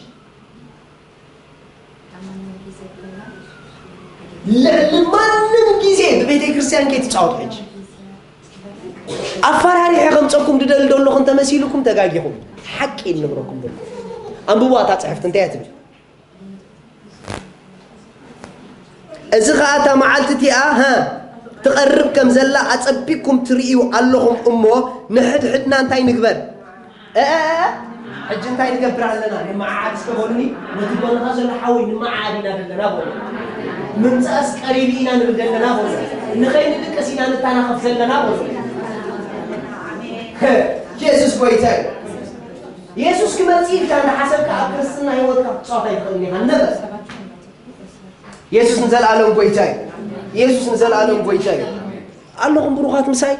ልዕሊ ማንም ግዜ ብቤተ ክርስቲያን ከይትጻወት ሕጂ ኣፈራሪሐ ከምጸኩም ድደሊ ደለኹ እንተመሲልኩም ተጋጊኹም ሓቂ ይንብረኩም ደሎ ኣንብቡ ኣታ ጽሕፍቲ እንታይ እያ ትብል እዚ ኸኣ እታ መዓልቲ እቲኣ ሃ ትቐርብ ከም ዘላ ኣጸቢቅኩም ትርእዩ ኣለኹም እሞ ንሕድሕድና እንታይ ንግበር? ሕጂ እንታይ ንገብር ኣለና? ንመዓዓድ እስከ በሉኒ። ነቲ ጎንኻ ዘሎ ሓወይ ንመዓዓድ ኢና ዘለና በሉ። ምምጻእስ ቀሪቡ ኢና ንብል ዘለና በሉ። ንኸይንድቅስ ኢና ንተናኸፍ ዘለና በሉ። የሱስ ጎይታ እዩ። የሱስ ክመጽእ ኢልካ እንዳሓሰብካ ኣብ ክርስትና ህይወትካ ክትጻወት ኣይትኽእልን ኢኻ። ነበር። የሱስ ንዘለኣለም ጎይታ እዩ። የሱስ ንዘለኣለም ጎይታ እዩ። ኣለኹም ብሩኻት ምሳይ?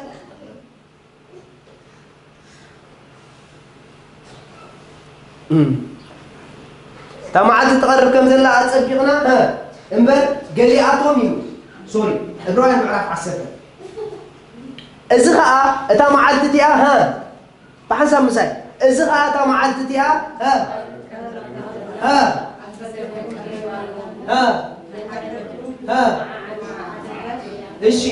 እም። እታ መዓልቲ ትቐርብ ከም ዘላ ኣጸቢቕና፣ እ፣ እምበር ገሊኣቶም እዩ። ሶሪ፣ ዕብራውያን ምዕራፍ ዓሰርተ። እዚ ኸኣ እታ መዓልቲ እቲኣ፣ ሀ፣ ብሓንሳብ ምሳይ፣ እዚ ኸኣ እታ መዓልቲ እቲኣ፣ ሀ፣ ሀ፣ ሀ፣ ሀ፣ እሺ።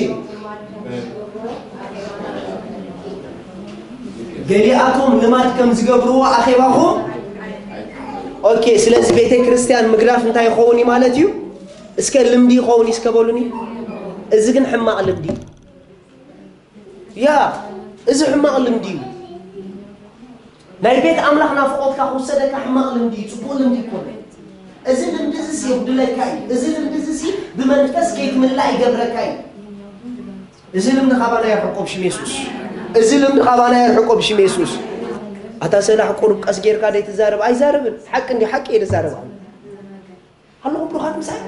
ገሊኣቶም ልማድ ከም ዝገብርዎ ኣኼባኹም። ኦኬ፣ ስለዚ ቤተ ክርስቲያን ምግዳፍ እንታይ ይኸውን እዩ ማለት እዩ? እስከ ልምዲ ይኸውን እዩ እስከ በሉኒ። እዚ ግን ሕማቕ ልምዲ እዩ። ያ፣ እዚ ሕማቕ ልምዲ እዩ። ናይ ቤት ኣምላኽ ናፍቖትካ ክውሰደካ ሕማቕ ልምዲ እዩ፣ ጽቡቕ ልምዲ ኣይኮነን። እዚ ልምዲ እዚ የጉድለካ እዩ። እዚ ልምዲ እዚ ብመንፈስ ከይትምላእ ይገብረካ እዩ። እዚ ልምዲ ካባና የርሕቆ ብሽም የሱስ። እዚ ልምዲ ካባና የርሕቆ ብሽም የሱስ። ኣታ ሰላሕ ቁሩብ ቀስ ጌርካ ደይ ትዛረብ? ኣይዛረብን። ሓቂ እንዲ ሓቂ እየ ዝዛረብ። ኣለኹም ብሩኻት ምሳይ?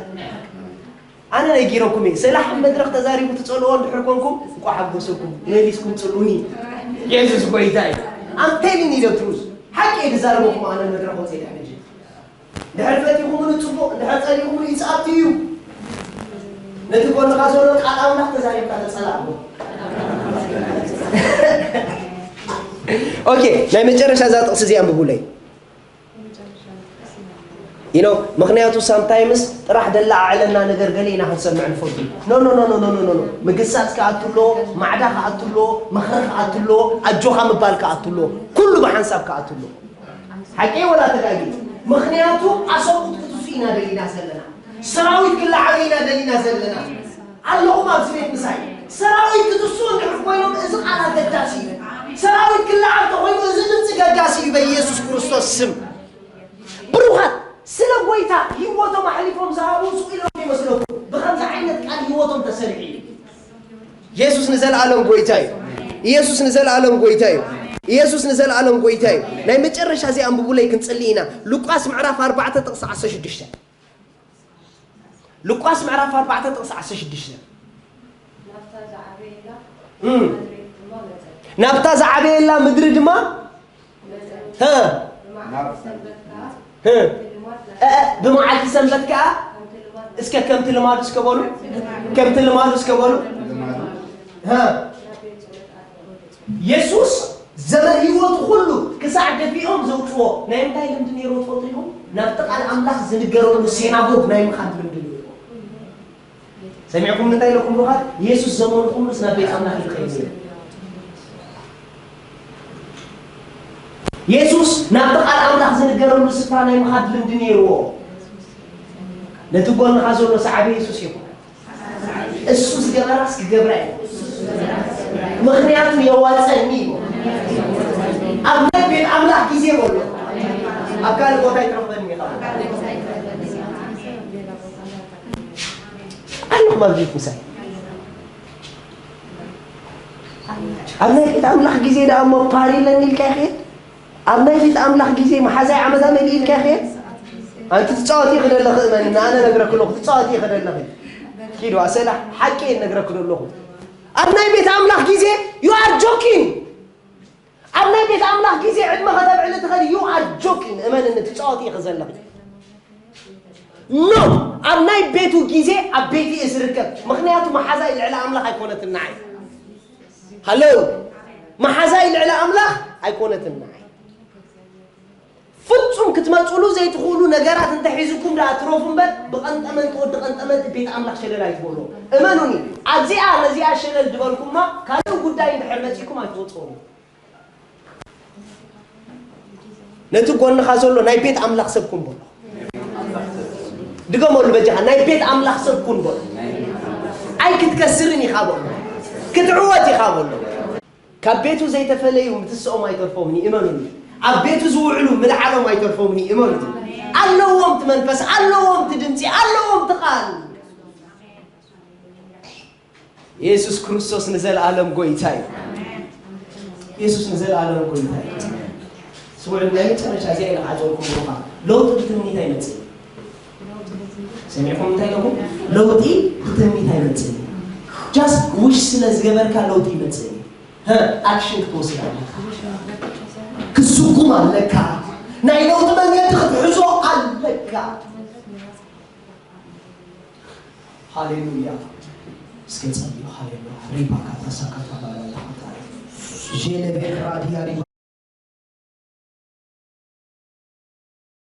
ኣነ ነጊረኩም እየ። ሰላሕ መድረኽ ተዛሪቡ ትጸልዎ እንድሕር ኮንኩም፣ እንኳዕ ሓጎሰኩም። መሊስኩም ጽልኡኒ። የሱስ ጎይታ እዩ። I'm telling you the truth። ሓቂ እየ ዝዛረበኩም ኣነ መድረኽ ወጺኤ ድሕሪ ሕጂ። ድሕር ፈቲኹምሉ ጽቡቕ፣ ድሕር ጸሊእኹምሉ it's up to you። ነቲ ጎንኻ ዘሎ ቃል ኣምላኽ ተዛሪብካ ተጸላእዎ። ኦኬ፣ ናይ መጨረሻ እዛ ጥቕሲ እዚኣ ኣንብቡለይ። You know፣ ምኽንያቱ ሳምታይምስ ጥራሕ ደላ ዓዕለና ነገር ገለ ኢና ክንሰምዕ ንፈቱ። ኖ ኖ ኖ ኖ ኖ ኖ ኖ። ምግሳጽ ከኣቱ ኣለዎ፣ ማዕዳ ከኣቱ ኣለዎ፣ ምኽሪ ከኣቱ ኣለዎ፣ ኣጆኻ ምባል ከኣቱ ኣለዎ። ኩሉ ብሓንሳብ ከኣቱ ኣለዎ። ሓቂ ወላ ተጋጊ? ምኽንያቱ ኣሰብኡት ክትሱ ኢና ደሊና ዘለና። ሰራዊት ክለዓሉ ኢና ደሊና ዘለና። ኣለኹም ኣብዚ ቤት ምሳይ። ሰራዊት ክትሱ እንድሕር ኮይኖም እዚ ቃል ኣገዳሲ እዩ። ሰራዊት ክለዓል ተኾይኑ እዚ ድምፂ ገዳሲ እዩ በኢየሱስ ክርስቶስ ስም። ብሩኻት፣ ስለ ጎይታ ህይወቶም ኣሕሊፎም ዝሃቡ ስቕ ኢሎም ይመስለኩም። ብኸምዚ ዓይነት ቃል ህይወቶም ተሰሪሑ እዩ። ኢየሱስ ንዘለኣለም ጎይታ እዩ። ኢየሱስ ንዘለኣለም ጎይታ እዩ። ኢየሱስ ንዘለኣለም ጎይታ እዩ። ናይ መጨረሻ እዚ ኣንብቡለይ ክንጽሊ ኢና። ሉቃስ ምዕራፍ ኣርባዕተ ጥቕሲ ዓሰርተ ሽዱሽተ። ሉቃስ ምዕራፍ ኣርባዕተ ጥቕሲ ዓሰርተ ሽዱሽተ። ናብታ ዝዓበየላ እም። ምድሪ ድማ መጸ። ናብታ ዝዓበየላ ምድሪ ድማ መጸ። ህ። ብመዓልቲ ሰንበት ከኣ ህ። ከምቲ ልማድ እ፣ እ፣ ብመዓልቲ ሰንበት ከኣ ከምቲ ልማድ እስከ ከምቲ ልማዱ እስከ በሉ። ከምቲ ልማዱ እስከ በሉ። ህ። ናብ ቤት ጸሎት ኣተወ። የሱስ ዘመን ህይወቱ ኩሉ ክሳዕ ደፊኦም ዘውጽዎ ናይ እንታይ ልምዲ ነይርዎ ትፈልጡ ኢኹም? ናብቲ ቃል ኣምላኽ ዝንገረሉ ሴናጎግ ናይ ምኻድ ልምዲ ነይርዎ። ሰሚዕኩም እንታይ ኢለኩም ብኻል? የሱስ ዘመኑ ኩሉስ ናብ ቤት ኣምላኽ እዩ ዝኸይድ ነይሩ። የሱስ ናብቲ ቃል ኣምላኽ ዝንገረሉ ስፍራ ናይ ምኻድ ልምዲ ነይርዎ። ነቲ ጎንኻ ዘሎ ሰዓቢ የሱስ ይኹን። እሱ ዝገበራስ ክገብራ እዩ። ምኽንያቱ የዋፀኒ እዩ። ኣብ ናይ ቤት ኣምላኽ ግዜ በሎ። ኣብ ካልእ ቦታ ይትረኽበኒ ኢኻ። ኣለኹም ኣብ ቤት ምሳይ። ኣብ ናይ ቤት ኣምላኽ ግዜ ደኣ እሞ ፓሪ ኣለኒ ኢልካ ይኽእል። ኣብ ናይ ቤት ኣምላኽ ግዜ መሓዛይ ዓመታ መሊኡ ኢልካ ይኽእል። ኣንቲ ትጻወት ይኽደለኺ እመኒ፣ ኣነ ነግረኪ ኣለኹ፣ ትጻወት ይኽደለኺ። ኪዱ ኣሰላ ሓቂ እየ ነግረኪ ዘለኹ። ኣብ ናይ ቤት ኣምላኽ ግዜ you are joking። ኣብ ናይ ቤት ኣምላኽ ግዜ ዕድመ ከተብዕሊ ትኸዲ you are joking። እመንኒ ትጻወት ይኽዘለኺ። ኖ፣ ኣብ ናይ ቤቱ ግዜ ኣብ ቤት እየ ዝርከብ። ምኽንያቱ መሓዛይ ልዕሊ ኣምላኽ ኣይኮነትን ንዓይ። ሃሎ፣ መሓዛይ ልዕሊ ኣምላኽ ኣይኮነትን ንዓይ። ፍጹም ክትመጹሉ ዘይትኽእሉ ነገራት እንተሒዝኩም ደኣ ትረፉ እምበር፣ ብቐንጠመንጢ ወዲ ቀንጠመንጢ ቤት ኣምላኽ ሸለል ኣይትበልዎ። እመኑኒ፣ ኣብዚኣ ነዚኣ ሸለል ዝበልኩማ ካልእ ጉዳይ እንድሕር መጺእኩም ኣይትወጽዎም። ነቲ ጎንኻ ዘሎ ናይ ቤት ኣምላኽ ሰብ ኩን በሎ። ድገመሉ በጃኻ፣ ናይ ቤት ኣምላኽ ሰብ ኩን በሎ። ኣይክትከስርን ኢኻ በሎ። ክትዕወት ኢኻ በሎ። ካብ ቤቱ ዘይተፈለዩ ምትስኦም ኣይተርፎምን እዩ፣ እመኑኒ። ኣብ ቤቱ ዝውዕሉ ምልዓሎም ኣይተርፎምን እዩ፣ እመኑኒ። ኣለዎም እቲ መንፈስ፣ ኣለዎም እቲ ድምፂ፣ ኣለዎም እቲ ቃል። የሱስ ክርስቶስ ንዘለኣለም ጎይታ እዩ። የሱስ ንዘለኣለም ጎይታ እዩ። ስምዑ፣ ናይ መጨረሻ እዚኣ ኢለ ክዓጸወልኩም ብሩኻ። ለውጢ ብትምኒት ኣይመጽእን። ሰሚዕኩም እንታይ ኢለኩም? ለውጢ ብትምኒት ኣይመጽእን። Just wish ስለ ዝገበርካ ለውጢ ይመጽእ። ሀ፣ ኣክሽን ክትወስድ ኣለካ። ክስጉም ኣለካ። ናይ ለውጢ መንገዲ ክትሕዞ ኣለካ። ሃሌሉያ። እስከ ጸልዩ። ሃሌሉያ። ሪባካ ታሳካታ ባላላ ጀለቤ ክራዲያ ሪባ